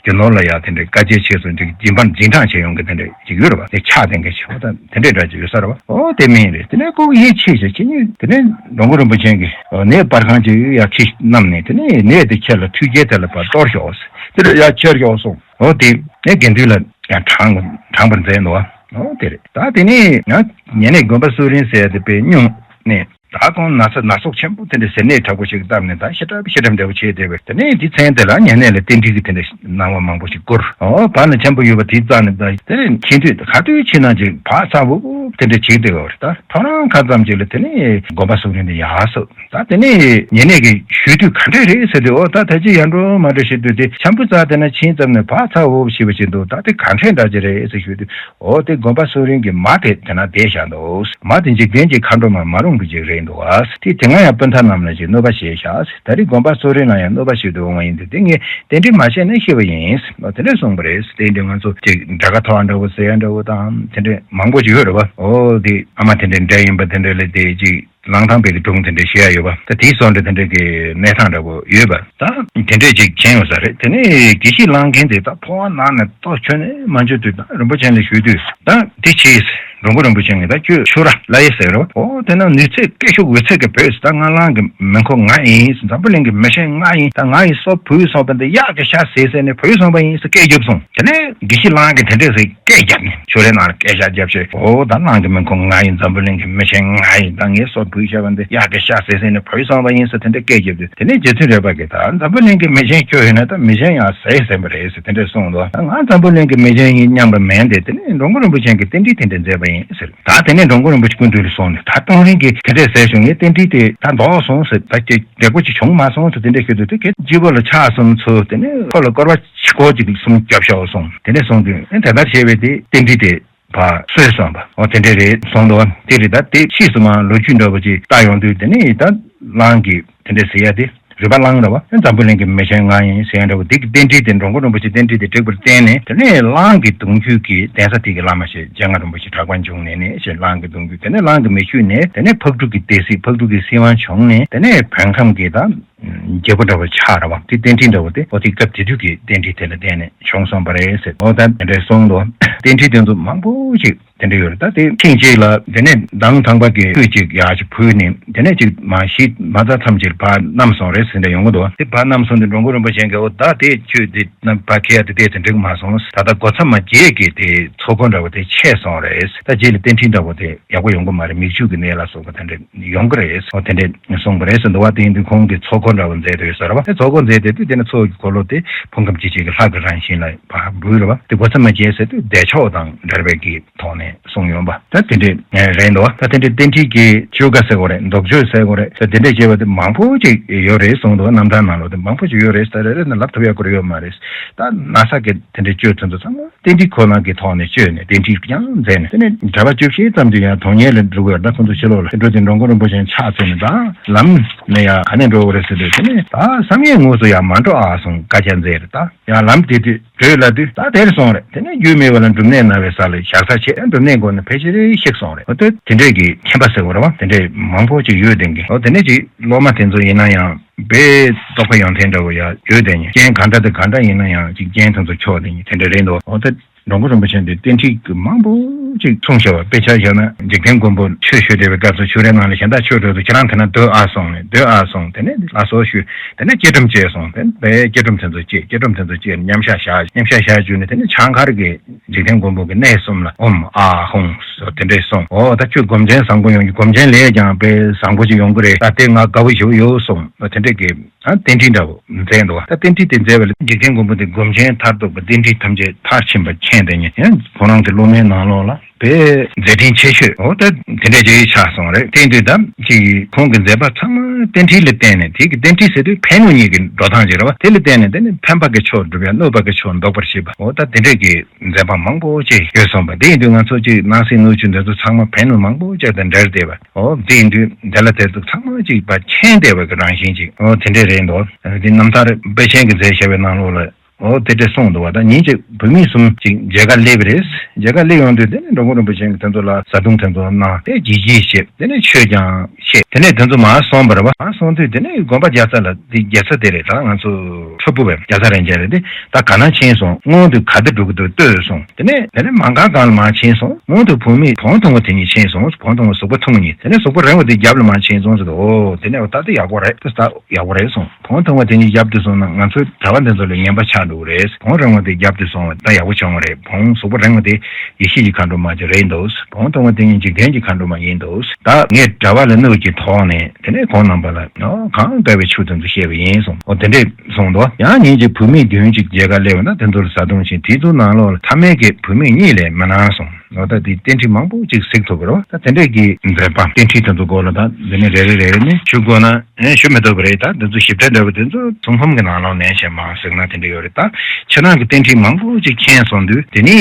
རྒྱུ་ནོར་ལ་ཡ་དེ་འདྲའི་དཀའ་སྤྱད་བྱས་སོང་ཅིག་རྗེས་འབྲང་རྗེས་འབྲང་བྱས་ཡོང་གི་དེ་འདྲ་ཅིག་ཡོད་རེད་བ། དེ་ཕྱག་དེ་འགའ་ཞིག་འོ་ད་དེ་འདྲའི་འདྲ་ཅིག་ཡོད་ས་རེད་བ། ཨོ་དེ་མིན་རེད། དེ་ནས་ཁོ་གི་ཡིད་ཆེས་བྱས་ཁྱེད་གཉིས་དེ་ནས་འགྲོ་མགོན་རིན་པོ་ཆེ་གི་ཨོ་གནས་སྤར་ཁང་ཅིག་ཡ་ཁྱེད་བསྣམས་ནས་དེ་ནས་གནས་དེ་ཁྱེད་ལ་ཁྲུས་བརྒྱད་དེ་ལ་ཕར་གཏོར་ཤོག་ཟེར། དེ་ལ་ཡ་ཁྱེར་ཤོག་གསུངས། འོ་དེ་ནས་དགེ་འདུན་ལ་ཡང་དྲངས་དྲངས་པར་མཛད་འདུག་བ། འོ་དེ་རེད། ད་དེ་ནས་ཡང་ཉེ་གནས་དགོན་པ་སུ་རིན་ཟེར་ཡ་དེ་དཔེ་སྙུང་ནས། ད་ཁོང་ན་ཚ་ན་ཚོགས་ཆེན་པོ་དེ་འདྲ་ཟེར་ནད་དྲག་པོ་ཞིག་བཏབ་ནས་ད་ཤི་ཁྲབ་ཤི་ཁྲབ་འདྲ་བོ་བྱས་བསྡད་པས། དེ་ནས་དེ་མཚན་དེ་ལ་ཉེ་གནས་ལ་རྟེན་འབྲེལ་གྱི་དེ་འདྲ་གནང་བ་མང་པོ་ཞིག་བསྐུར། འོ་བར་ན་ཆེན་པོ་ཡོད་པ་དེ་རྩ་ནས་ད་དེ་ནས་ཁྱེད་དུས་ག་དུས་ཕྱིན་ན་ཅིག་བག་ཚ་བོ་བོ་དེ་འདྲ་བྱེད་བསྡད་པ་རེད། ད་ཐོ་རངས་ཁ་ཙམ་ཅིག་ལ་དེ་ནས་དགོན་པ་སུ་རིན་དེ་ཡར་སོང་། ད་དེ་ནས་ཉེ་གནས་ཀྱིས་ཞུས་དུས་ག་འདྲས་རེད་ཟེར་དུས། འོ་ད་ད་ཅི་ཡར་འགྲོ་མར་འགྲོ་བྱེད་དུས་དེ་ཆམ་བུ་རྩ་དེ་ན་ཕྱིན་ཙམ་ནས་བག་ཚ་འོ་ཞེས་པ་ཞིག་འདུག་ད་དེ་ག་འདྲས་འདྲ་ཅིག་རེད་ཟེར་ཞུས་དུས། འོ་དེ་དགོན་པ་སུ་རིན་གྱི་མ་དེ་དེ་ན་བསྡད་བཞག་འདུག་མ་དེ་འཇིག་རྟེན་གྱི་མཁའ་འགྲོ་མ་མ་རུངས་པ་ཅིག་རེད་འདུག་ཨ། དེ་དེ་སྔ་ཡང་སྤུན་ཟླ་རྣམས་ལ་ཅིག་གནོད་པ་བྱས་བཞག་ད་རེས་དགོན་པ་སུ་རིན་ལ་ཡང་གནོད་པ་བྱེད་དུ་འོང་བ་ཡིན་དུས། དེ་ངས་རྟེན་འབྲེལ་མ་བྱས་ན་ཤི་བ་ཡིན། འོ་དེ་འདྲས་གསུངས་པ་རེད། དེ་འདྲས་ང་ཚོ་ཅིག་འདྲ་ཁ་ཐོག་འདྲ་བོ་ཟེར་ཡ་འདྲ་བོ་དང་དེ་འདྲས་མང་པོ་ཅིག་ཡོད་རེད་བ། འོ་དེ་ཨ་མ་དེ་འདྲས་འདྲ་ཡིན་པ་དེ་འདྲས་ལ་དེ་ཅིག་གླང་ཐང་བོད་ཀྱི་སྒྲུང་དེ་འདྲ་བཤད་ཡ་ཡོད་པ། ད་དེའི་སོགས་འདྲ་དེ་འདྲ་གི་གནས་སྟངས་འདྲ་པོ་ཡོད་པ། ད་དེ་འདྲས་ཅིག་བྱས་ཡོང་ས་རེད། དེ་ནས་དགེ་བཤེས་གླང་མཁན་དེ་ད་ཕོ་བ་ནང་ནས་ལྟོ་ཁྱོན་ནས་མ་འཇུ་དུས། ད་རིན་པོ་ཆེ་ལ་ཞུས་དུས། ད་དེ་ཕྱིས་འགྲོ་མགོན་རིན་པོ་ཆེ་ངས་ད་ཁྱོད་ཆུ་ར་ལ་ཡེ་ཟེར་རོ། ཨོ་དེ་ན་ནུས་ཚད་སྐད་ཤུགས་འོད་ཚད་ཀྱི་བོད་ཟེར། ད་ང་གླང་གི་མི་མཁོ་ང་ཡིན། འཛམ་བུ་གླིང་གི་མི་ཆེན་ང་ཡིན། ད་ང་ཡིན་སོ་བུད་སོང་བ་འདི་གཡག་གི་ཤ་ཟོས་ཟེར་ནས་བུད་སོང་བ་ཡིན་ཟེར་སྐད་རྒྱབ་སོང་། དེ་ནས་དགེ་བཤེས་གླང་གིས་དེ་འདྲས་ཟེར། སྐད་རྒྱབ་ནས་ཆུ་རའི་ནང་ལ་སྐད་ཆ་རྒྱབ་བྱས། འོ་ད་གླང་གི་མི་མཁོ་ང་ཡིན། འཛམ་བུ་གླིང་གི་མི་ཆེན་ང་ཡིན། ད་ངའི་སྲོག་བུད་བཞག་པ་འདི་གཡག་གི་ཤ་ཟོས་ཟེར་ནས་བུད་སོང་བ་ཡིན་ཟེར་དེ་འདྲ་སྐད་རྒྱབ་དུས། དེ་ནས་རྗེ་བཙུན་རས་པ་གིས་ད་འཛམ་བུ་གླིང་གི་མི་ཆེན་ཁྱོད་ཡིན་ན་ད་མི་ཆེན་ཡང་ཟས་ཟིན་པ་རེད་ཟེར་དེ་འདྲ་གསུངས་འདུག་ད་ང་འཛམ་བུ་གླིང་གི་མི་ཆེན་ཡིན་སྙམ་པ་མེད་དེ། དེ་ནས་འགྲོ་མགོན་རིན་པོ་ཆེ་གིས་རྟེན་འབྲེལ་དེ་འདྲ་མཛད་པ་ཡིན་ཟེར། ད་དེ་ནས་འགྲོ་མགོན་རིན་པོ་ཆེ་སྐུ་མདུན་ལ་སོང་ནས། ད་གཏོང་རིན་གྱིས་དེ་འདྲ་ཟས་བྱུང་། ངའི་རྟེན་འབྲེལ་དེ་ད་ལྡོག་སོང་ཟེར། ད་ཁྱེད་འབྲས་བུ་ཅིག་བྱུང་མ་སོང་ཟེར་དེ་འདྲ་ཞུས་དུས། དེ་ཁྱེད་སྐྱིད་པོ་ལ་ཕྱག་གསུམ་འཚལ། དེ་ནས་ཁོ་ལ་སྐོར་བ་ཆུ་ཁོལ་ཅིག་གསུམ་རྒྱོབ་ཤོག་གསུངས། དེ་འདྲ་གསུངས་དུས། ཨེ་དེ་ལྟར་བྱས་པས་དེ་རྟེན་འབྲེལ་དེ་ཕར་སོས་སོང་བ། འོ་དེ་འདྲ་རེད་གསུངས་འདུག་དེ་རེད། ད་དེ་ཕྱིས་སུ་མར་ལོ་རྒྱུས་འདྲ་བོ་ཅིག་བལྟ་ཡོང་དུས། དེ་ནས་ད་གླང་གིས་དེ་འདྲ་ཟེར་ཡ་དེ། རུས་པ་གླང་རེད་བ། འཛམ་བུ་གླིང་གི་མི་ཆེན་ང་ཡིན་ཟེར་ཡ་འདྲ་བོ། དེ་གི་རྟེན་འབྲེལ་དེ། འགྲོ་མགོན་རིན་པོ་ཆེ་རྟེན་འབྲེལ་དེ་འགྲིག་པར་བརྟེན་ནས། དེ་ནས་གླང་གི་གདུང་རྒྱུད་ཀྱི་གདན་ས་དེ་གི་བླ་མ་ཞིག་འཇམ་མགོན་རིན་པོ་ཆེ་གྲགས་པ་འབྱུང་གནས་ནས་ཞེས། གླང་གི་གདུང་རྒྱུད། དེ་ནས་གླང་གི་མི་ཆོས་ནས། དེ་ནས་ཕག་གྲུ་གི་སྡེ་སྲིད། ཕག་གྲུ་གི་སྲིད་དབང་བྱུང་ནས། དེ་ནས་བོད་ཁམས་ཀྱི་ད་རྒྱལ་པོ་འདྲ་བོ་ཆགས་རེད་བ། དེ་རྟེན་འབྲེལ་འདྲ་བོ་དེ། འོ་དེ་སྐབས་དེ་དུས་ཀྱི་རྟེན་འབྲེལ་དེ་ལ་བརྟེན་ནས་བྱུང་སོང་བ་རེད་ཟེར། འོ་ད་དེ་འདྲ་གསུངས་འདུག་རྟེན་འབྲེལ་དེ་ཚོ་མང་པོ་ཞིག་དེ་འདྲ་ཡོད་རེད། ད་དེ་ཐེངས་གཅིག་ལ་དེ་ནས་མདང་ཐང་པ་གི་ཁོས་ཅིག་ཡག་ཅིག་ཕུལ་ནས། དེ་ནས་ཅིག་མ་ཤི་མ་ཚར་ཙམ་ཅིག་ཕར་བསྣམས་སོང་རེད་ཟེར་འདྲ་ཡོང་གི་འདུག་དེ་ཕར་བསྣམས་སོང་དུས་འགྲོ་མགོན་རིན་པོ་ཆེ་གིས། འོ་ད་དེ་ཁྱོད་དེ་ན་ཕར་ཁྱེར་ཡ་དེ་དེ་ཚོ་འགྲིག་མ་སོང་། ད་ལྟ་སྒོ་མཚམས་མ་བརྒྱད་ཀྱི་དེ་ཚོགས་འཁོར་འདྲ་བོ་དེ་ཆད་སོང་རེད། ད་རྗེས་ལ་རྟེན་འབྲེལ་འདྲ་བོ་དེ་ཡག་པོ་ཡོང་གི་མ་རེད། མིག་ཆུ་གི་ནད་ལ་སོགས་པ་དེ་འདྲ་ཡོང་གི་རེད། འོ་དེ་འདྲ་གསུངས་པ་རེད་ཟེར་འདུག་བ། དེ་ཡིན་དུས་ཁོང་གིས་ཚོགས་འཁོར་འདྲ་བོ་མཛད་དེ་ཡོད་ས་རེད་བ། དེ་ཚོགས་འཁོར་མཛད་དེ་དུས་དེ་ནས་ཚོགས་ཀྱི་འཁོར་ལོ་དེ་ཕུང་ཁམས་སྐྱེ་མཆེད་ཀྱི་ལྷ་གི་རང་བཞིན་ལ་ཕར་འབུལ་རེད་བ། དེ་སྒོ་མཚམས་མ་བརྒྱད་ཟེར་དུས་བདེ་མཆོག་དང་འབྲེལ་བའི་གི་ཐོག་ནས་གསུངས་ཡོང་བ། ད་དེ་འདྲས་རེད་འདུག་ད་དེ་འདྲས་རྟེན་འབྲེལ་གྱི་བཅོས་ཀ་ཟེར་དགོས་རེད། འདོགས་གཅོད་ཟེར་དགོས་རེད། ད་དེ་འདྲས་བྱས་པ་དེ་མང་པོ་ཅིག་ཡོད་རེད་གསུངས་འདུག་རྣམ་ཐར་ནང་ལོགས་དེ་མང་པོ་ཅིག་ཡོད་རེད། ད་རེ་རེ་ནས་ལབ་ཐུབ་ཡག་ཁོ་རང་ཡོད་མ་རེད། ད་ན་ཚ་གི་དེ་འདྲས་བཅོས་ཚུན་ཚོད་ཚང་མ་རྟེན་འབྲེལ་ཁོ་ན་གི་ཐོག་ནས་བཅོས་ནས་རྟེན་འབྲེལ་ཀྱང་མཛད་ནས། དེ་ནས་གྲྭ་པ་བཅུ་བཞི་ཙམ་ཅིག་ཡང་དོན་གཉེར་ལ་འགྲོ་གི་ཡོད། ད་ཁོ་ཚོ་ཕྱི་ལོགས་ལ་འགྲོ་དུས་འགྲོ་མགོན་རིན་པོ་ཆེ་ཕྱག་འཚལ་ནས། ད་ལམ་ནས་ཡང་ག་ནས་འགྲོ་དགོས་རེད་ཟེར་དུས། དེ་ནས་ད་བསམ་ཡས་ངོས་སུ་ཡང་མ་འགྲོ་ཨ་གསུངས་བཀའ་རྒྱ་མཛད་རེད། ད་ཡང་ལམ་དེ་དུས་བགྲོད་ལ་དུས་ད་དེར་སོང་རེད། དེ་ནས་རྒྱུས་མེད་པ་ལ་འབྲུམ་ནད་ན་བའི་ས་ལ་ཞག་ཚ་ཆེ། གནས་སྒོ་ནས་ཕལ་ཆེར་ཤེས་སོང་རེད། འོ་དེ་དེ་འདྲས་ཀྱི་མཁྱེན་པ་ཟེར་བ་རེད་བ། དེ་འདྲས་མང་པོ་ཅིག་ཡོད་དེ་གི། འོ་དེ་འདྲས་ཅིག་སློབ་མ་དེ་ཚོ་ཡིན་ན་ཡང་དཔེ་རྟོགས་པ་ཡོན་ཏན་འདྲ་བོ་ཡ་ཡོད་དེ་ནི། རྐྱེན་ག་འདྲ་དང་ག་འདྲ་ཡིན་ན་ཡང་ཅིག་རྐྱེན་དེ་ཚོ་ཆོག་དེ་ནི་དེ་འདྲས་རེད་འདུག་འོ་ད་འགྲོ་མགོན་རིན་པོ་ཆེ་འདི་རྟེན་འབྲེལ་གྱི་མང་པོ་ཅིག་གསུངས་བཞག་པ། དཔེ་ཆ་བཞག་ན་འཇིག་རྟེན་མགོན་པོ་ཆོས་ཞུ་བསྡད་པའི་སྐབས་སུ་ཆོས་རའི་ནང་ལ་གཞན་དག་ཆོས་གྲོལ་དུས་ཁྱེད་རང་དེ་ན་སྡོད་ཨ་གསུངས་ནས། སྡོད་ཨ་གསུངས། དེ་ནས་ལགས་སོ་ཞུས། དེ་ནས་བསྐྱེད་སྒྲོམ་བཅས་གསུངས། དེ་ནས་བསྐྱེད་སྒྲོམ་དེ་ཚོ་བཅས། བསྐྱེད་སྒྲོམ་དེ་ཚོ་བཅས་མཉམ་བཞག་བཞག་མཉམ་བཞག་བཞག་བརྒྱུད་ནས་དེ་ནས་བྱང་ཁར་གྱི་འཇིག་རྟེན་མགོན་པོ་གི་གནས་གསུམ་ལ་ཨོཾ་ཨཱཿཧཱུྃ་སོགས་དེ་འདྲས་གསུངས། འོ་ད་ཁྱོད་སྒོམ་ཆེན་བཟང་པོ་ཡོང་གི། སྒོམ་ཆེན་ལས་ཀྱང་དཔེ་བཟང་པོ་ཅིག་ཡོང་གི་རེད། ད་དེ་ང་དགའ་བོ་ཞེ་པོ་ཡོད་གསུངས། འོ་དེ་འདྲས་ཀྱི་ཨ་རྟེན་འབྲེལ་འདྲ་བོ་མཛད་འདུག་ད་རྟེན་འབྲེལ་དེ་མཛད་པ་ལ་འཇིག་རྟེན་མགོན་པོ་དེ་སྒོམ་ཆེན་མཐར་ཐུག་པ་རྟེན་འབྲེལ་ཐམས་ཅད་མཐར་ཕྱིན་པ་མཁྱེན་དེ་ཉིད་ཡང་ཁོ་རང་གི་སློབ་མའི་ནང་ལོགས་ལ་དཔེ་མཛད་འཕྲིན་ཆེ་ཤོས། འོ་ད་དེ་འདྲས་ཅིག་ཆགས་སོང་རེད། དེ་དུས་ད་ཅིག་ཁོང་གི་མཛད་པ་ཚང་མ་རྟེན་འབྲེལ་ལ་བརྟེན་ནས། དེ་གི་རྟེན་འབྲེལ་ཟེར་དུས་ཕན་གནོད་གཉིས་ཀྱི་འགྲོ་སྟངས་ཅིག་རེད་བ། དེ་ལ་བརྟེན་ནས་དེ་ནི་ཕན་པ་གི་ཕྱོགས་སྒྲུབ་ཡ། གནོད་པ་གི་ཕྱོགས་ལྡོག་པར་བྱེད་པ། འོ་ད་དེ་འདྲས་ཀྱི་མཛད་པ་མང་པོ་ཅིག་ཡོད་སོང་བ། དེ་ཡིན་དུས་ང་ཚོ་ཅིག་སྣང་སྲིད་སྣོད་བཅུད་འདི་ཚོ་ཚང་མ་ཕན་གནོད་མང་པོ་ཅིག་དང་འབྲེལ་བསྡད་པ། འོ་དེ་ཡིན་དུས་དེ་ལ་དེ་ཚོ་ཚང་མ་ཅིག་ཕར་མཁྱེན་བསྡད་པ་གི་རང་བཞིན་ཅིག་འོ་དེ་འདྲས་རེད་འདུག་འདི་རྣམ་ཐར་དཔལ་ཆེན་གྱིས་མཛད་བཞག་པའི་ནང་ལོགས་ལ་འོ་དེ་འདྲས་གསུངས་འདུག་བ། ད་ཉིན་གཅིག་བུད་མེད་གསུམ་ཅིག་མཇལ་ཁ་སླེབས་པ་རེད། མཇལ་ཁ་སླེབས་ཡོང་དུས་དེ་ནས་འགྲོ་མགོན་རིན་པོ་ཆེ་གིས་དེ་ཚོ་ལ་བཟའ་བཏུང་དེ་ཚོ་གནང་། དེ་བགྱིས་བགྱིས་བྱས། དེ་ནས་ཆོས་ཀྱང་བཤད། དེ་ནས་དེ་ཚོ་མར་སོང་བ་རེད་བ། མར་སོང་དུས་དེ་ནས་དགོན་པ་རྒྱལ་ས་ལ། དེ་རྒྱལ་ས་དེ་རེད། ད་ང་ཚོ་ཁྲ་འབུ་བའི་རྒྱལ་ས་རེད་མཇལ་རེད། དེ་ད་ག་ན་ཕྱིན་སོང་། སྔོན་དུ་ག་དེ་འགྲོ་གི་འདུག་ལྟོས་གསུངས། དེ་ནས་དེ་ནས་མ་འགག་སྒང་ལ་མར་ཕྱིན་སོང་། སྔོན་དུ་བུད་མེད་བོང་ཐུང་བ་དེ་གཉིས་ཕྱིན་སོང་། བོང་ཐུང་བ་གཟུགས་པོ་ཐུང་བ་གཉིས། དེ་ནས་གཟུགས་པོ་རིང་བ་དེ་རྒྱབ་ལ་མར་ཕྱིན་སོང་ཟེར་དུས། འོ་དེ་ནས་འོ་ད་དེ་ཡག་པོ་རེད། དེ་ད་ཡག་པོ་རེད་གསུངས། བོང་ཐུང་བ་དེ་གཉིས་རྒྱབ་ཏུ་སོང་ན་ང་ཚོའི་གྲྭ་པ་འདི་ཚོ་ལ་ངན་པ་ཆགས་འགྲོ་གི་རེད། བོང་རིང་བ་དེ་རྒྱབ་ཏུ་སོང་བ་ད་ཡག་པོ་བྱུང་བ་རེད། བོང་གཟུགས་པོ་རིང་བ་དེ་ཡེ་ཤེས་ཀྱི་མཁའ་འགྲོ་མ་ཅིག་རེད་འདུག་བོང་ཐུང་བ་དེ་གཉིས་འཇིག་རྟེན་གྱི་མཁའ་འགྲོ་མ་ཡིན་འདུག་ད་ངས་གྲྭ་པ་ལ་གནོད་ཀྱི་དོགས་ནས་དེ་ནས་ཁོང་རྣམ་པ་ལ་ཨོ་གང་དགའ་བའི་ཆོས་དེ་ཚོ་བཤད་པ་ཡིན་གསུངས། ཨོ་དེ་འདྲས་གསུངས་འདུག་ཡང་ཉིན་གཅིག་བུད་མེད་བདུན་ཅིག་མཇལ་ཁ་སླེབས་པ་ན་དེ་ཚོ་ལ་བཟའ་བཏུང་བྱིན། དེ་ཚོ་ནང་ལོགས་ལ་ཐ་མལ་གྱི་བུད་མེད་གཉིས་ལས་མི་སྣང་གསུངས། ཨོ་ད་དེ་རྟེན་འབྲེལ་མང་པོ་ཅིག་གཟིགས་ཐུབ་པ་རེད། ད་དེ་འདྲས་ཀྱི་མཛད་པ་རྟེན་འབྲེལ་དེ་ཚོ་སྐོར་ལ་ད་འདི་ནས་རེ་རེ་རེ་རེ་ནས་ཞུ་དགོས་ན། ཨེ་ཞུ་མི་ཐུབ་པ་རེད། ད་འདི་ཚོ་ཞིབ་ཕྲ་འདྲ་བོ་དེ་ཚོ་ཚོང་ཁང་གི་ནང་ལོགས་ནས་བྱས་མ་གཟིགས་ན་དེ་འདྲ་ཡོད་རེད། ད་ཕྱི་ནང་གི་རྟེན་འབྲེལ་མང་པོ་ཅིག་མཁྱེན་སོང་དུས་དེ་ནི་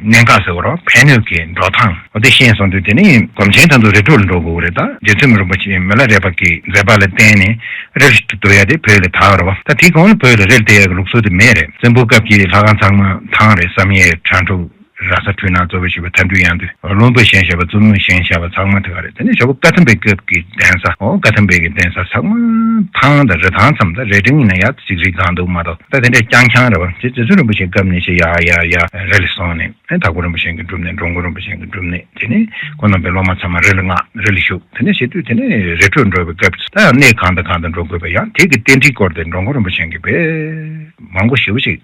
གནད་འགག་ཟེར་བ་རོ་ཕན་གནོད་ཀྱི་འགྲོ་སྟངས་འོ་དེ་ཤེས་སོང་དུས་དེ་ནི་སྒོམ་ཆེན་དེ་ཚོ་རི་ཁྲོད་ལ་འགྲོ་དགོས་རེད། ད་རྗེ་བཙུན་མི་རིན་པོ་ཆེ་མི་ལ་རས་པ་གི་མཛད་པ་ལ་བརྟེན་ནས་རི་ལ་སྡོད་ཡ་དེ་བོད་ལ་དར་བ་རེད་བ། ད་དེ་གོང་ལ་བོད་ལ་རི་ལ་སྡོད་ཡ་གི་ལུགས་སྲོལ་དེ་མེད་རེད། བཙན་པོའི་སྐབས་ཀྱི་ལྷ་ཁང་ཚང་མ་ཐང་རེད། བསམ་ཡས་ཁྲ་འབྲུག་ར་ས་འཕྲུལ་སྣང་གཙོ་བོ་ཞེས་པ་མཐའ་འདུལ་ཡང་འདུལ། བློན་པོས་བཞེངས་བཞག་པ་བཙུན་མོས་བཞེངས་བཞག་པ་ཚང་མ་དེ་ག་རེད། དེ་ནས་ཞོགས་པ་བཀའ་ཐམ་པའི་སྐབས་ཀྱི་གདན་ས། འོ་བཀའ་ཐམ་པའི་གི་གདན་ས་ཚང་མ་ཐང་དང་རི་ཐང་ཙམ། ད་རི་ཊིང་ཡིན་ན་ཡ་ཅིག་རི་སྒང་འདུག་མ་གཏོགས། ད་དེ་འདྲའི་རྐྱང་རྐྱང་རེད་བ། རྗེ་རྗེ་བཙུན་རིན་པོ་ཆེའི་སྐབས་ནས་བྱས་ཡ་ཡ་ཡ་རི་ལ་སོང་ནས། ཨེ་དྭགས་པོ་རིན་པོ་ཆེ་གི་སྒྲུབ་གནས། འགྲོ་མགོན་རིན་པོ་ཆེ་གི་སྒྲུབ་གནས། དེ་ནས་ཁོང་རྣམ་པའི་སློབ་མ་ཚང་མ་རི་ལ་མངགས། རི་ལ་བཞུགས། དེ་ནས་བྱེད་དུས་དེ་ནས་རི་ཁྲོད་འགྲོ་བའི་སྐབས་སུ་ད་ཡང་གནས་གང་དང་གང་དུ་འགྲོ་དགོས་པ། ཡང་དེ་གི་རྟེན་འབྲེལ་སྐོར་དེ་འགྲོ་མགོན་རིན་པོ་ཆེ་གིས་དཔེ་མང་པོ་ཞེ་པོ་ཅིག་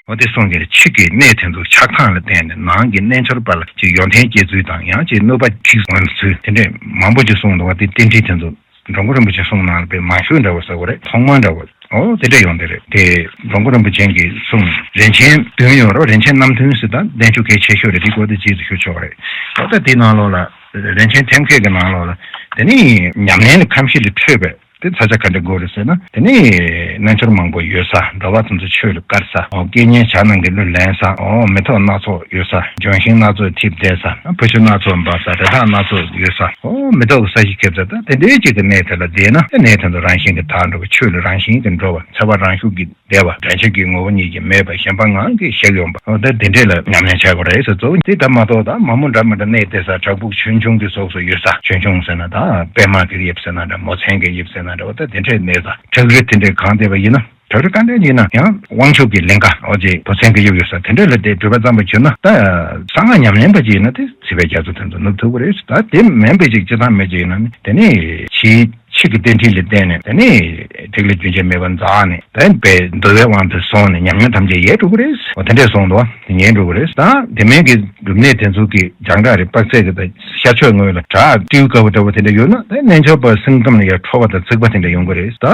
འོ་དེ་གསུངས་ཀྱི་རེད། ཕྱི་གི་གནས་དེ་ཚོ་ཆགས་སྟངས་ལ་བརྟེན་ནས་ནང་གི་རྣལ་འབྱོར་པ་ལ་ཅིག་ཡོན་ཏན་སྐྱེ་ཚུལ་དང་། ཡང་ཅིག་གནོད་པ་ཅིག་འོང་ཚུལ། དེ་འདྲས་མང་པོ་ཅིག་གསུངས་འདུག་བ། དེ་རྟེན་འབྲེལ་དེ་ཚོ་འགྲོ་མགོན་རིན་པོ་ཆེ་གསུང་ནང་ལ་དཔེ་མང་ཤོས་འདྲ་བོ་ཟེར་དགོས་རེད། ཐོག་མ་འདྲ་བོ་འོ་དེ་འདྲས་ཡོང་དེ་རེད། དེ་འགྲོ་མགོན་རིན་པོ་ཆེ་གིས་གསུངས། རིན་ཆེན་བདུན་ཡོད་རེད། རིན་ཆེན་རྣམ་བདུན་ཟེར། ད་བསྟན་བཅོས་གལ་ཆེ་ཤོས་རེད། དེ་སྐོར་དེ་རྗེས་སུ་ཞུ་ཆོག་རེད། འོ་ད་དེ་ནང་ལོགས་ལ་རིན་ཆེན་ཐེམ་སྐས་ཀྱི་ནང་ལོགས་ལ་དེ་ནི་ཉམས་ལེན་ལ་ཁམས་བཞི་ལས་འཕྲོས་པའི་དེ་ས་ཆ་ག་འདྲ་དགོས་རེད་ཟེར་ན། དེ་ནི་རྣལ་འབྱོར་མང་པོ་ཡོད་ས། འགྲོ་བ་དེ་ཚོ་ཆོས་ལ་དཀར་ས། འོ་སྐད་སྙན་ཇ་ནང་གི་གླུ་ལེན་ས། འོ་མེ་ཏོག་སྣ་ཚོགས་ཡོད་ས། ལྗོན་ཤིང་སྣ་ཚོགས་འཐིབས་བསྡད་ས། ཕུ་ཆུ་སྣ་ཚོགས་འབབ་ས། རི་དྭགས་སྣ་ཚོགས་ཡོད་ས། འོ་མེ་ཏོག་གི་ས་གཞི་ཁེབས་ས། ད་དེ་འདྲའི་ཅིག་གི་གནས་དེ་ལ་བསྡད་ན་གནས་དེ་ཚོ་རང་བཞིན་གྱིས་དར་འགྲོ་བ། ཆོས་ལ་རང་བཞིན་གྱིས་འགྲོ་བ། འཚེ་བ་རང་ཤུགས་ཀྱིས་བདེ་བ། དྲན་ཤེས་ཀྱི་ངོ་བོ་ཉིད་ཀྱིས་མེད་པ། ཞེན་པ་ངང་གིས་བཞག་ཡོང་བ། འོ་ད་དེ་འདྲས་ལ་ཉམས་ལེན་བྱ་དགོས་རེད་ཟེར། གཙོ་བོ་དེ་ལྟ་མ་གཏོགས། ད་མ་མོ་འདྲ་མི་འདྲ་གནས་བསྡད་ས། བྲག་ཕུག་ཆུང་ཆུང་གི་ཚོགས་སུ་ཡོད་ས། ཆུང་ཆུང་ཟེར་ན་ད་པད་མ་གི་དབྱིབས་ཟེར་ན་འདྲ། མོ་མཚན་གི་དབྱིབས་ཟེར་ན་འདྲ། འོ་ད་དེ་འདྲས་གནས་ས། བྲག་རི་དེ་འདྲས་གང་བསྡད་པ་ཡིན་ན། བྲག་རི་ག་འདྲས་ཡིན་ན་ཡང་དབང་ཕྱུག་གི་ལིང་ག། འོ་ཅེ་བུ་ཚན་གྱི་དབྱིབས་ཡོད་ས་དེ་འདྲས་ལ་བསྡད་སྒྲུབ་པ་བརྩམས་པ་བྱུང་ན། ད་གསང་སྔགས་ཉམས་ལེན་པ་ཅིག་ཡིན་ན་དེ་སྲིད་པའི་རྒྱ་མཚོ་དེ་ཚོ་ནུབ་ཐུབ་ཀྱི་རེད། ད་དེ་མིན་པའི་ཅིག་སྤྱིར་བཏང་མི་ཅིག་ཡིན་ན་ནི་དེ་ནི་ཕྱིའི་ཕྱི་གི་རྟེན་འབྲེལ་ལ་བརྟེན་ནས་དེ་ནི་ཐིག་ལེ་རྒྱུན་ཆད་མེད་པར་འཛག་ནས། དེ་བས་འདུལ་བའི་དབང་དུ་སོང་ནས་ཉམས་མྱོང་ཐམས་ཅད་ཡལ་འགྲོ་གི་རེད། འོ་དེ་འདྲས་སོང་དུས་དེ་ཉལ་འགྲོ་གི་རེད། ད་དེ་མིན་གྱི་སྒྲུབ་གནས་དེ་ཚོ་གི་རྒྱང་གྲགས་རེད། དཔག་ཚད་ཀྱི་ད་ཤར་ཕྱོགས་ངོས་ལ་བྲག་ཏིའུ་དཀར་པོ་འདྲ་བོ་དེ་འདྲ་ཡོད་ན། ད་རྣལ་འབྱོར་པ་སེམས་ཁམས་ལ་ཡང་འཕྲོད་པ་དང་འཚིག་པ་དེ་འདྲ་ཡོང་གི་རེད། ད་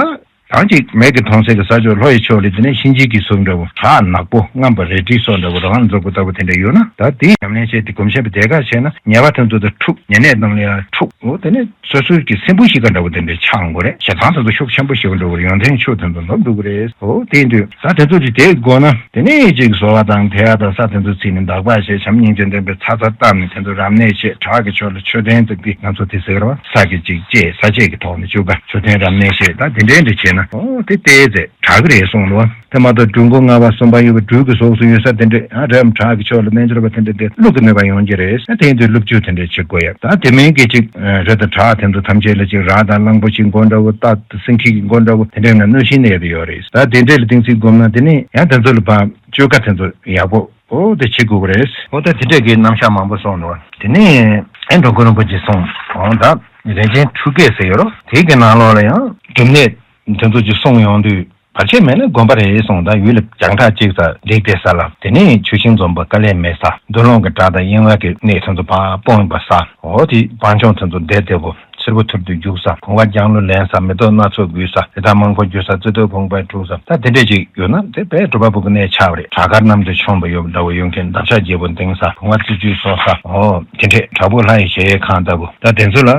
རང་ཅིག་མིག་གིས་མཐོང་སའི་གི་ས་ཕྱོགས་ལྷོ་ཡི་ཕྱོགས་ལ་དེ་ནས་གཤིན་རྗེ་གི་གཟུགས་འདྲ་བོ། བྲག་ནག་པོ་རྔམ་པ་རལ་གྲིའི་སོ་འདྲ་བོ། རང་རྫོགས་པ་ལྟ་བུ་དེ་འདྲ་ཡོད་ན། ད་དེ་ཉམས་ལེན་བྱས་ཏེ་གོམས་གཤིས་པ་དེ་ག་བྱས་ན་ཉེས་པ་དེ་ཚོ་དང་འཁྲུག་ཉེ་གནས་རྣམས་ལ་ཡང་འཁྲུག་འོ་དེ་ནས་སོ་སོའི་གི་སེམས་བུ་ཤི་ཁ་འདྲ་བོ་དེ་འདྲ་ཆགས་འགྲོ་གི་རེད། ཞེ་སྡང་དེ་ཚོ་ཤུགས་ཆེན་པོ་ཞིག་འགྲོ་གི་རེད། ཡོན་ཏན་ཆོས་དེ་ཚོ་ནུབ་འགྲོ་གི་རེད། འོ་དེ་ཡིན་དུས་ད་དེ་ཚོ་ཅིག་དེ་དགོས་ན། དེ་ནས་ཅིག་གསོལ་བ་དང་ཐལ་བ་དང་ས་དེ་ཚོ་ཚིག་ནས་འདག་པ་བྱས། བྱམས་སྙིང་རྗེ་ལྡན་པའི་ཚ་ཚ་བཏབ་ནས་དེ་ཚོ་རབ་གནས་བྱས། བྲག་གི་ཕྱོགས་ལ་མཆོད་རྟེན་བརྩིགས་ཏེ། ང་ཚོ་དེ་ཟེར་བ་ས་གི་ཅིག་བཅད། ས་བཅད་ཀྱི་ཐོག་ནས་བཅུག་ག་མཆོད་རྟེན་རབ་གནས་བྱས། ད་དེ་འདྲའི་འདྲ་བྱས། ན། ཨོ་དེ་ཏོག་ཙམ་དྲག་གི་རེད་གསུངས་འདུག་དེ་མ་གཏོགས་སྦྲུལ་མགོ་ལྔ་པ་གསུམ་པ་ཡོད་པ་སྦྲུལ་གྱི་གཟུགས་སུ་ཡོད་ས་དེ་འདྲས། ཨ་རབ་དྲག་གི་ཕྱོགས་ལ་རྣལ་འབྱོར་པ་དེ་འདྲས་དེ་ཀླུ་གི་གནོད་པ་ཡོང་གི་རེད། ཨ་དེ་ཡིན་དུས་ཀླུ་བཅུ་དེ་འདྲས་བྱེད་དགོས་ཡ། ད་དེ་མིན་གྱི་ཅིག་རི་དང་བྲག་དེ་ཚོ་ཐམས་ཅད་ལ་ཅིག་ར་དང་གླང་པོ་ཆེའི་མགོ་འདྲ་བོ། རྟ་དང་སེང་གེ་གི་མགོ་འདྲ་བོ། དེ་འདྲས་ན་གནོད་ཤིང་གནས་དེ་ཡོད་རེད། ད་དེ་འདྲས་ལ་གཏན་ཚིགས་བསྒོམས་ན་དེ་ནི་ཡང་དེ་ཚོ་ལ་ཕར་བཅོས་ཁ་དེ་ཚོ་ཡག་པོ། ཨོ་དེ་བྱེད་དགོས་ཀྱི་རེད། ཨོ་ད་དེ་འདྲས་ཀྱི་རྣམ་གཞག་མང་པོ་གསུངས་འདུག་དེ་ནས་ཨེ་འགྲོ་མགོན་རིན་པོ་ཆེ་གསུངས། ཨོ་ད་རིན་ཆེན་འཕྲུལ་སྐས་ཟེར་ཡོད་རོ། དེའི་གི་ནང་ལོགས་ལ་ཡང་སྒྲུབ་གནས་དེ་ཚོ་ཅིག་གསུངས་ཡོང་དུས་བར་ཆད་མེད་ན་དགོན་པ་རེད་གསུངས། ད་ཡུལ་ལ་བྱང་ཁྲག་གཅིག་ས་རིགས་དེ་ས་ལ། དེ་ནས་ཆུ་ཤིང་འཛོམས་པ་དཀའ་ལས་མེད་ས། འདུ་ལོང་གི་བྲག་དང་གཡེང་བ་གི་གནས་དེ་ཚོ་ཕར་སྤོང་བ་ས། ཨོ་དེ་སྤང་ལྗོངས་དེ་ཚོ་བདེ་བདེ་བོ། སེར་པོ་ཐུར་དུ་རྒྱུག་ས། བུང་བ་ལྗང་ལོ་ལེན་ས། མེ་ཏོག་སྣ་ཚོགས་འགུལ་ས། དེ་དག་མང་པོ་རྒྱུ་ས། རྩི་ཏོག་བུང་བས་བཀྲུ་ས། ད་དེ་འདྲས་ཅིག་ཡོད་ན་དེ་དཔེ་སྒྲུབ་པ་པོ་གི་གནས་ཆགས་པ་རེད། བྲག་དཀར་གནམ་དུ་མཆོངས་པ་ཡོད་འདྲ་བོ་ཡོང་མཁན། འདབ་ཆགས་བརྗེ་པོ་ལྡིང་ས། བུང་བ་རྩི་བཅུད་གསོག་ས། ཨོ་དེ་འདྲས། བྲག་ཕུག་ལྷ་ཡི་གཞལ་ཡས་ཁང་ལྟ་བུ། ད་དེ་ཚོ་ལ་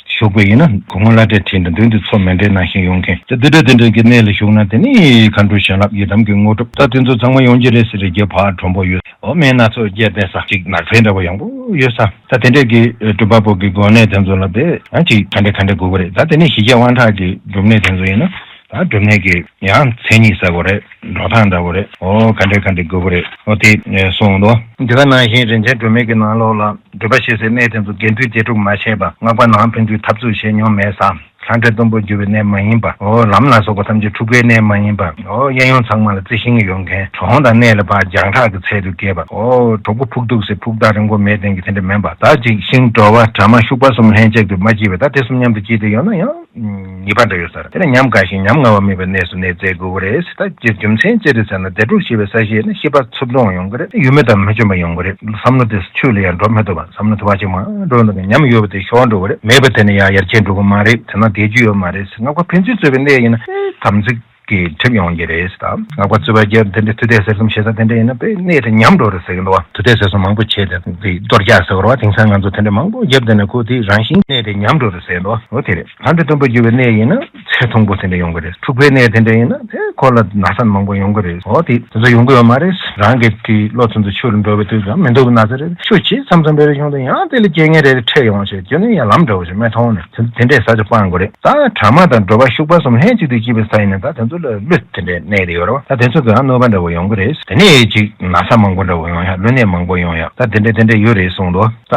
བཞུགས་པ་ཡིན་ན་གུང་ལྔ་བླ་བྲེ་བྲིས་འདྲ། མདུན་དུ་མཚོ་མེ་འདྲའི་ནང་བཞིན་ཡོང་མཁན། ད་དེ་འདྲ་དེ་འདྲ་གི་གནས་ལ་བཞུགས་ན་དེ་ནི་མཁའ་འགྲོ་བྱིན་རླབས་ཡི་དམ་གྱི་དངོས་གྲུབ་ད་དེ་ཚོ་ཚང་མ་ཡོང་གི་རེད་ཟེར། རི་རྒྱལ་བག་དྲོན་པོ་ཡོད། ཨོ་སྨན་སྣ་ཚོགས་རྒྱས་བསྡད་ས། ཅིག་ནགས་ཚལ་འདྲ་བོ་ཡང་པོ་ཡོད་ས། ད་དེ་འདྲས་ཀྱི་སྒྲུབ་པ་པོ་གི་དགོན་གནས་དེ་ཚོ་ལ་དཔེ་ཡང་ཅིག་ག་འདྲས་ག་འདྲས་དགོས་ཀྱི་རེད། ད་དེ་ནས་ཞི་རྒྱས་དབང་དྲག་གི་སྒྲུབ་གནས་དེ་ཚོ་ཡིན་ན་ད་སྒྲུབ་གནས་ཀྱི་ཡང་མཚན་ཉིད་ཟེར་དགོས་རེད། འགྲོ་སྟངས་འདྲ་བོ་རེད། ཨོ་ག་འདྲས་ག་འདྲས་དགོས་ཀྱི་རེད། ཨོ་དེ་གསུངས་འདུག་དེ་ག་ནང་བཞིན་རིན་ཆེན་སྒྲོན་མེ་གི་ནང་ལོགས་ལ་སྒྲུབ་པ་བྱེད་སའི་གནས་དེ་ཚོ་དགེ་འདུན་སྡེ་དྲུག་མ་བྱས་པ། སྔགས་པ་ནང་ཕན་ཚུན་འཐབ་རྩོད་བྱེད་མྱོང་མེད་ས། ལྷ་འདྲེ་གཏུམ་པོ་རྒྱུ་བའི་གནས་མ་ཡིན་པ། ཨོ་ལམ་ལ་སོགས་པ་ཐམས་ཅད་འཁྲུག་པའི་གནས་མ་ཡིན་པ། ཨོ་གཡས་གཡོན་ཚང་མ་ལ་རྩི་ཤིང་ཡོད་མཁན། གྲོང་དང་གནས་ལ་ཕར་བྱང་ཁྲག་གི་ཚལ་དུ་སྐྱེས་པ། ཨོ་གྲོག་པོ་ཕུག་གདུགས་ཟེར་ཕུག་ཐག་རིང་པོ་མེད་མཁན་གྱི་དེ་འདྲ་མིན་པ། ད་ཅིག་ཤིང་དྲོ་བ་གྲ་མ་ཤུག་པ་གསུམ་ལྷན་ཅིག་ཏུ་མ་སྐྱེས་པ། ད་དེ་གསུམ་མཉམ་དུ་སྐྱེས་ཏེ་ཡོད་ན་ཡང་ཉེས་པ་འདྲ་ཡོད་ས་རེད། དེ་ལ་ཉམས་དགའ་ཞིང་ཉམས་ང་བ་མེད་པའི་གནས་སུ་གནས་བཙལ་དགོས་ཀྱི་རེད། ད་ཅིག་རྒྱུ་མཚན་ཅི་རེད་ཟེར་ན་སྡེ་དྲུག་ཞེས་པའི་ས་གཞི་ནི་ཤེས་པ་འཚུབ་ལྡོང་ཡོང་གི་རེད། ཡུལ་མི་དང་མི་མཐུན་པ་ཡོང་གི་རེད། བསམ་བློ་དེ་ཆོས་ལ་ཡང་འགྲོ་མི་ཐུབ་པ། བསམ་བློ་དུ་བ་ཅིག་མ་འགྲོ་ན་ཉམས་ཡོད་པ་དེ་ཤོར་འགྲོ་གི་རེད། མེད་པ་དེ་ནི་ཡང་ཡར་རྒྱས་འགྲོ་གི་མ་རེད། དེ་ན་བསྡད་རྒྱུ་ཡོད་མ་རེད། སྔགས་པ་ཕན་ཚུན་རྩོད་པའི་གནས་ཡིན་ན་ཨེ་དམ་ཚིག་གི་གྲིབ་ཡོང་གི་རེད་ད། སྔགས་པ་རྩོད་པ་རྒྱབ་དེ་འདྲའི་མཐུ་གཏད་ཟེར་གསུམ་བྱེད་ས་དེ་འདྲ་ཡིན་ན་དཔེ་གནས་དེ་ཉམས་འགྲོ་རེད་ཟེར་གི་འདུག་བ། མཐུ་གཏད་ཟེར་གསུམ་མང་པོ་བྱས་ཏེ་དེ་གཏོར་རྒྱག་ཟེར་བ་དེང་སང་ང་ཚོ་དེ་འདྲ་མང་པོ་རྒྱབ་དེ་ནས་ཁོ་དེ་རང་བཞིན་གནས་དེ་ཉམས་འགྲོ་རེད་ཟེར་འདུག་འོ་དེ་རེད། ལྷ་འདྲེ་གཏུམ་པོ་རྒྱུ་བའི་གནས་ཡིན་ན་ཚེ་ཐུང་པོ་དེ་འདྲ་ཡོང་གི་རེད། འཁྲུག་པའི་གནས་དེ་འདྲ་ཡིན་ན་དེ་ཁོ་ལ་ན་ཚ་མང་པོ་ཡོང་གི་རེད། འོ་དེ་དེ་ཚོ་ཡོང་གི་ཡོད་མ་རེད། རང་གི་དེ་བློ་ཚོན་ཚོ་ཆུ་ལ་འགྲོ་བའི་དུས་ཙམ་མི་འདུག་ན་ཚ་རེད། ཆུ་ཇི་ཙམ་ཙམ་རེ་རེ་བྱུང་དུས་ཡང་དེ་ལ་རྐྱེན་ངན་རེ་རེ་འཕྲད་ཡོང་ཞེས་རྒྱུ་ནི་ཡང་ལམ་འདྲ་བོ་ཞིག་མི་མཐོང་ནས་དེ་འདྲའི་ས་ཆ་སྤང་དགོས་རེད། ད་གྲ་མ་དང་དྲོ་པ་ཤུག་པ་གསུམ་ལྷན་ཅིག་ཏུ་སྐྱེས་པའི་ས་ཡིན་ན་ད་དེ་ཚོ་ལ་ཀླུ་དེ་འདྲའི་གནས་དེ་ཡོད་རེད་བ། ད་དེ་ཚོ་གི་ཡང་གནོད་པ་འདྲ་བོ་ཡོང་གི་རེད། དེ་ནས་ཅིག་ན་ཚ་མང་པོ་འདྲ་བོ་ཡོང་ཡ། ཀླུ་ནད་མང་པོ་ཡོང་ཡ། ད་དེ་འདྲ་དེ་འདྲ་ཡོད་རེད་གསུངས་འདུག་ད་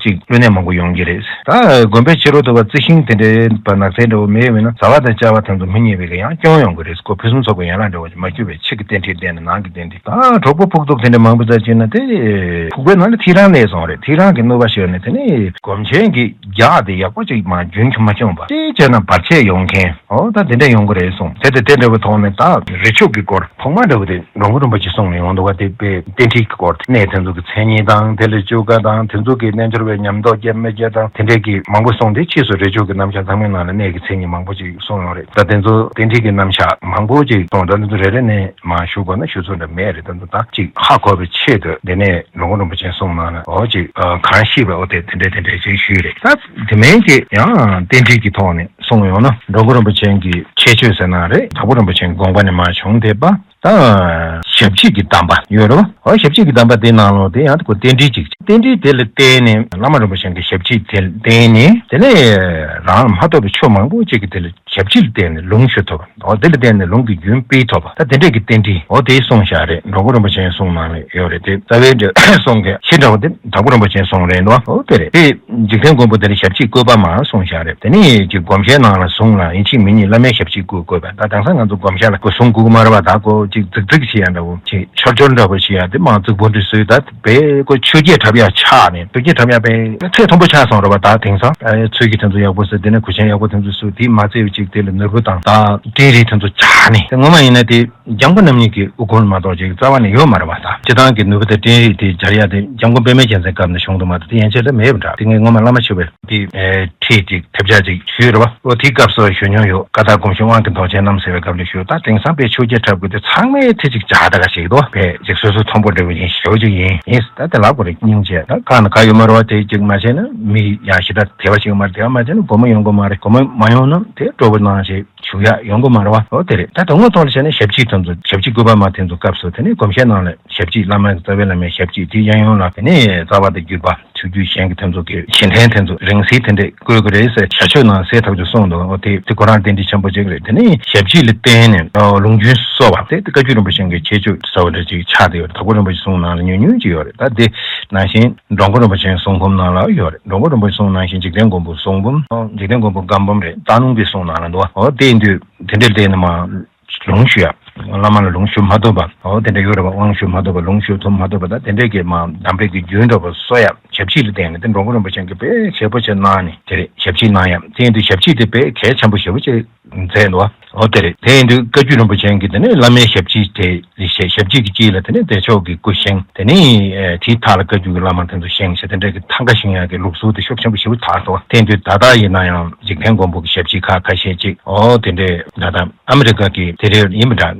ཅིག་ཀླུ་ནད་མང་པོ་ཡོང་གི་རེད། ད་དགོན་པའི་ཕྱི་རོལ་དུ་བ་རྩི་ཤིང་དེ་འདྲའི་བ་ནགས་ཚལ་འདྲ་བོ་མེད་མིན་ན་བཟའ་བ་དང་བཅའ་བ་དེ་ཚོ་མི་རྙེད་པའི་གི་ཡང་སྐྱོན་ཡོང་གི་རེད། ཁོ་ཕུན་སུམ་ཚོགས་པའི་ཡན་ལག་འདྲ་བོ་ཞིག་མ་གྱུར་བའི་ཕྱི་གི་རྟེན་འབྲེལ་ལྡན་ནས་ནང་གི་རྟེན་འབྲེལ། ད་གྲོགས་པོ་ཕུག་གདུགས་དེ་འདྲ་མང་པོ་ཙམ་བྱས་ན་དེ་ཕུག་པའི་ནང་ལ་ཐིག་རང་གནས་སོང་རེད། ཐིག་རང་གི་གནོད་པ་ཤོར་ནས་དེ་ནི་སྒོམ་ཆེན་གྱི་རྒྱགས་དེ་ཡག་པོ་ཅིག་མ་རྒྱུན་མ་སྐྱོང་བ་ཅིག་བྱས་ན་བར་ཆད་ཡོང་མཁན། ཨོ་ད་དེ་འདྲ་ཡོང་གི་རེད་གསུངས། དེ་དེ་དེ་འདྲ་བའི་ཐོག་ནས་ད་རི་ཕྱོགས་ཀྱི་སྐོར་ཐོག་མ་འདྲ་བོ་དེ་འགྲོ་མགོན་རིན་པོ་ཆེ་གསུངས་ནས་ཡོང་འདུག་བ། དེ་དཔེ་རྟེན་འབྲེལ་གྱི་སྐོར་གནས་དེ་ཚོ་གི་མཚན་ཉིད་དང་དེ་ལ་བཅོས་ཁ་དང་དེ་ཚོ་གི་རྣལ་འབྱོར་བའི་ཉམས་རྟོགས་རྒྱབ་མི་རྒྱབ་དང་དེ་འདྲའི་གི་མང་པོ་གསུངས་ཏེ་ཕྱིས་སུ་རི་ཕྱོགས་ཀྱི་རྣམ་གཞག་ཚང་མའི་ནང་ལ་གནས་ཀྱི་མཚན་ཉིད་མང་པོ་ཅིག་གསུངས་ཡོད་རེད། ད་དེ་ཚོ་རྟེན་འབྲེལ་གྱི་རྣམ་གཞག་མང་པོ་ཅིག་གསུངས། ད་དེ་ཚོ་རེ་རེ་ནས་མ་ཞུ་དགོས་ན་ཞུ་ཚོད་འདྲ་མེད་རེད། ད་ཚོ་ད་ཅིག་ཧ་གོ་བའི་ཆེད་དུ་དེ་ནས་འགྲོ་མགོན་རིན་པོ་ཆེ་གསུངས་གནང་ནས་འོ་ཅིག་གང་ཤེས་པའི་འོ་དེ་དེ་འདྲས་དེ་འདྲས་ཅིག་ཞུས་རེད། ད་དེ་མིན་གྱི་ཡང་རྟེན་འབྲེལ་གྱི་ཐོག་ནས་གསུངས་ཡོང་ན་འགྲོ་མགོན་རིན་པོ་ཆེ་གི་ཁྱད་ཆོས་ཟེར་ན་རེད། དྭགས་པོ་རིན་པོ་ཆེའི་དགོངས་པ་ནས་མར་བྱུང་བསྡད་པ་ད་ཞབས་ཕྱི་གི་གདམས་པ་ཡོད་རེད་བ། འོ་ཞབས་ཕྱི་གི་གདམས་པ་དེ་ནང་ལོགས་དེ་ཡང་ཁོ་རྟེན་འབྲེལ་ཅིག་རྟེན་འབྲེལ་དེ་ལ་བརྟེན་ནས་བླ་མ་རིན་པོ་ཆེ་གི་ཞབས་ཕྱི་དེ་ལ་བརྟེན་ནས་དེ་ནས་རང་ལ་མ་ཐོབ་པའི་ཆོས་མང་པོ་ཅིག་གི་དེ་ལ་ཞབས་ཕྱི་ལ་བརྟེན་ནས་ལུང་ཞུ་ཐུབ་པ། འོ་དེ་ལ་བརྟེན་ནས་ལུང་གི་རྒྱུན་སྤེལ་ཐུབ་པ། ད་དེ་འདྲས་ཀྱི་རྟེན་འབྲེལ་འོ་དེ་གསུངས་བཞག་རེད། འགྲོ་མགོན་རིན་པོ་ཆེས་གསུངས་གནང་ལས་ཡོད་རེད། དེ་རྩ་བའི་འདྲ་གསུང་གི་ཤེས་འདྲ་བོ་དེ་དྭགས་པོ་རིན་པོ་ཆེས་གསུངས་རེད་འདུག་འོ་དེ་རེད། དེ་འཇིག་རྟེན་མགོན་པོ་དེ་ལ་ཞབས་ཕྱི་བཀོད་པ་མ་གསུངས་བཞག་རེད། དེ་ནས་ཀྱི་སྒོམ་ཞལ་ནང་ལ་གཟུངས་ལ་ཡིན་གཅིག་མིན་གཉིས་བླ་མའི་ཞབས་ཕྱི་བཀོད་བཀོད་པ། ད་དེང་སང་ང་ཚོ་སྒོམ་ཞལ་ལ་ཁོ་གཟུངས་དགོས་ཀྱི་མ་རེད་བ། ད་ཁོ་ཅིག་རྫིག་རྫིག་བྱེད་ཡ་འདྲ་བོ་ཅིག་འཆོར་འཆོར་འདྲ་བོ་བྱེད་ཡ་དེ་མ་རྫིག་པོ་འདྲ་བཟོས། ད་དཔེ་ཁོ་ཆོས་བརྒྱད་འཁྲབ་ཡ་ཆགས་ནས་ཆོས་བརྒྱད་འཁྲབ་ཡ་དཔེ་ཚད་མཐོན་པོ་ཆགས་སོང་རེད་བ། ད་དེང་སང་ཨ་ཚུལ་གྱི་དེ་ཚོ་ཡག་པོ་བཟོས། དེ་ནས་གོས་ཆེན་ཡག་པོ་དེ་ཚོ་བཟོས། དེ་མ་ཚད་པ་ཅིག་དེ་ལ་ནོར་བུ་དང་ད་སྤྲིན་རིས་དེ་ཚོ་སྦྱར་ནས། དེ་ངོ་མ་ཡིན་ན་དེ་སྦྱང་པ་རྣམ་གཉིས་ཀྱི་དབུ་སྐོར་མ་གཏོགས་ཅིག་རྩ་བ་ནས་ཡོད་མ་རེད་བ། ད་སྤྱིར་བཏང་གི་ནོར་བུ་དང་སྤྲིན་རིས་དེ་སྦྱར་ཡ་དེ་འཇམ་མགོན་པད་མའི་རྒྱལ་མཚན་སྐབས་ནས་བྱུང་འདུག་མ་གཏོགས་དེ་ཡན་ཆད་ལ་མེད་པ་འདྲ། དེ་ངས་ངོ་མ་བླ་མ་མཆོད་པའི་དེ་ཁྲིད་ཅིག་ཐེབས་ཆག་ཅིག་ཞུས་རེད་བ། ཨོ་དེའི་སྐབས་སུ་ཞུ་མྱོང་ཡོད། ཀ་དག་གོང་ཞུ་དབང་གི་མདོག་ཅན་རྣམས་ཟེར་བའི་སྐབས་ལ་ཞུ། ད་དེང་སང་དཔེ་ཆོས་བརྒྱད་འཁྲབ་དགོས་དེ་ཚང་མས་དེ་ཅིག་བྱ་ད་ག་ཞིག་འདུག་དཔེ་ཅིག་སོ་སོ་མཐོན་པོ་འདྲ་བོ་ཡིན་ཞེ་པོ་ཅིག་ཡིན་ཡིན། ད་དེ་ལབ་དགོས་རེད། སྙིང་རྗེ། ད་གང་ན་ག་ཡོད་མ་རེད་བ། དེ་ཅིག་མ་བྱས་ན་མི་ཡ་ཞེ་དྲག་དད་པ་ཞིག་ཡོད་མ་རེད། དད་པ་མ་བྱས་ན་སྒོམ་མ་ཡོང་གི་མ་རེད། སྒོམ་མ་མ་ཡོང་ན་དེ་སྤྲོ་པོ་གནང་ཞེས་ཞུ་ཡ་ཡོང་གི་མ་རེད་བ། ཨོ་དེ་རེད། ད་དོན་དངོས་ཐོག་ལ་བྱས་ན་ཞབས་ཕྱི་དེ་ཚོ་ཞབས་ཕྱི་བཀོད་པ་མ་དེ་ཚོ་སྐབས་སུ་དེ་ནས་སྒོམ་ཞལ་ནང་ལ་ཞབས་ཕྱི་བླ་མ་གི་རྩ་བའི་བླ་མའི་ཞབས་ཕྱི་དེ་གཡས་གཡོན་ལ་དེ་ནས་རྩ་བ་དང་བརྒྱུད་པ། ཐུགས་རྒྱུད་གཞན་གྱི་དེ་ཚོ་གི་གཞན་ཕན་དེ་ཚོ་རིང་བསྲེལ་དེ་འདྲས་བཀོད་ཀྱི་རེད་ཟེར་ཞར་ཆོས་ནང་གསལ་ཐག་ཆོད་གསུངས་འདུག་འོ་དེ་དེ་ཁོ་རང་རྟེན་འབྲེལ་ཆེན་པོ་ཅིག་རེད། དེ་ནས་ཞབས་ཕྱི་ལ་བརྟེན་ནས་ལུང་རྒྱུན་གསོ་བ་དེ་དེ་བཀའ་བརྒྱུད་རིན་པོ་ཆེ་གི་ཁྱད་ཆོས་གསར་བ་འདྲ་ཅིག་ཆགས་བསྡད་ཡོད་རེད། དྭགས་པོ་རིན་པོ་ཆེ་གསུང་ནང་ལ་ཉུང་ཉུང་ཅིག་ཡོད་རེད། ད་དེ་ནང་བཞིན་འགྲོ་མགོན་རིན་པོ་ཆེའི་གསུང་འབུམ་ནང་ལ་ཡོད་རེད། འགྲོ་མགོན་རིན་པོ་ཆེ་གསུང་ནང་བཞིན་འཇིག་རྟེན་མགོན་པོའི་གསུང་འབུམ། འཇིག་རྟེན་མགོན་པོའི་བཀའ་འབུམ་རེད། རྟ་ནོར་བུའི་གསུང་ནང་ལ་འདུག་འོ་དེ་ཡིན་དུས་དེ་འདྲའི་སྟེང་ནས་མ་ལུང་ཞུ་ཡ། བླ་མ་ལ་ལུང་ཞུ་མ་ཐུབ་པ། འོ་དེ་འདྲ་ཡོད་རེད་པ། དབང་ཞུ་མ་ཐུབ་པ། ལུང་ཞུ་ཐུབ་མ་ཐུབ་པ། ད་དེ་འདྲས་ཀྱི་མ་གདམས་པའི་གི་རྒྱུན་འདྲ་པོ་གསོ་ཡ་ཞབས་ཕྱི་ལ་བརྟེན་ནས་དེ་འགྲོ་མགོན་རིན་པོ་ཆེ་གིས་དཔེ་ཞེ་པོ་ཅིག་གནང་ནས་དེ་རེད། ཞབས་ཕྱི་གནང་ཡ་དེ་ཡིན་དུས་ཞབས་ཕྱི་དེ་དཔེ་གལ་ཆེན་པོ་ཞེ་པོ་ཅིག་མཛད་འདུག་འོ་དེ་རེད། དེ་ཡིན་དུས་བཀའ་བརྒྱུད་རིན་པོ་ཆེ་གིས་དེ་ནས་བླ་མའི་ཞབས་ཕྱི་དེ་ཞབས་ཕྱི་གི་དཀྱིལ་ལ་དེ་ནས་བདེ་མཆོག་གི་སྐུ་བཞེངས། དེ་ནས་དེའི་མཐའ་ལ་བཀའ་བརྒྱུད་ཀྱི་བླ་མ་དེ་ཚོ་བཞེངས་བྱས་དེ་འདྲས་ཀྱི་ཐང་ག་བཞེངས་ཡ་གི་ལུགས་སྲོལ་དེ་ཤུགས་ཆེན་པོ་ཞེ་པོ་དར་འདུག་དེ་ཡིན་དུས་ད་ལྟ་ཡིན་ན་ཡང་འཇིག་རྟེན་མགོན་པོ་གི་ཞབས་ཕྱི་ཁག་ཁ་ཤས་ཅིག་འོ་དེ་འདྲས་ད་ལྟ། ཨ་མི་རི་ཀ་གི་དེ་རེད་ཡིན་པ་འདྲ།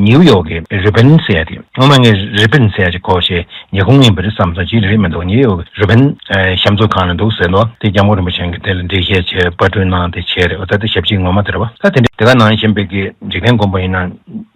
ནིའུ་ཡོག་གི་རི་བན་ཟེར་ཡ་དེ། སྔོན་མ་ངས་རི་བན་ཟེར་ཡ་ཅིག་གོ་ཞེས་ཉི་ཧོང་ཡིན་པ་རེད་བསམ་སོང་། ཅི་རེད་མི་འདུག་ནིའུ་ཡོག་གི་རི་བན་ཨེ་གཤམ་འཚོ་ཁང་ལ་འདུག་ཟེར་ནོ། དེ་སྐྱབས་མགོན་རིན་པོ་ཆེ་གིས་དེ་ལ་འགྲེལ་བཤད་བྱས་པར་སྐྲུན་གནང་དེ་བྱས་རེད། འོ་ད་དེ་ཞབས་ཕྱིའི་ངོ་མ་དེ་རེད་པ། ད་དེ་འདྲ་དེ་ག་ནང་བཞིན་པའི་གི་འཇིག་རྟེན་མགོན་པོ་ཡིན་ན་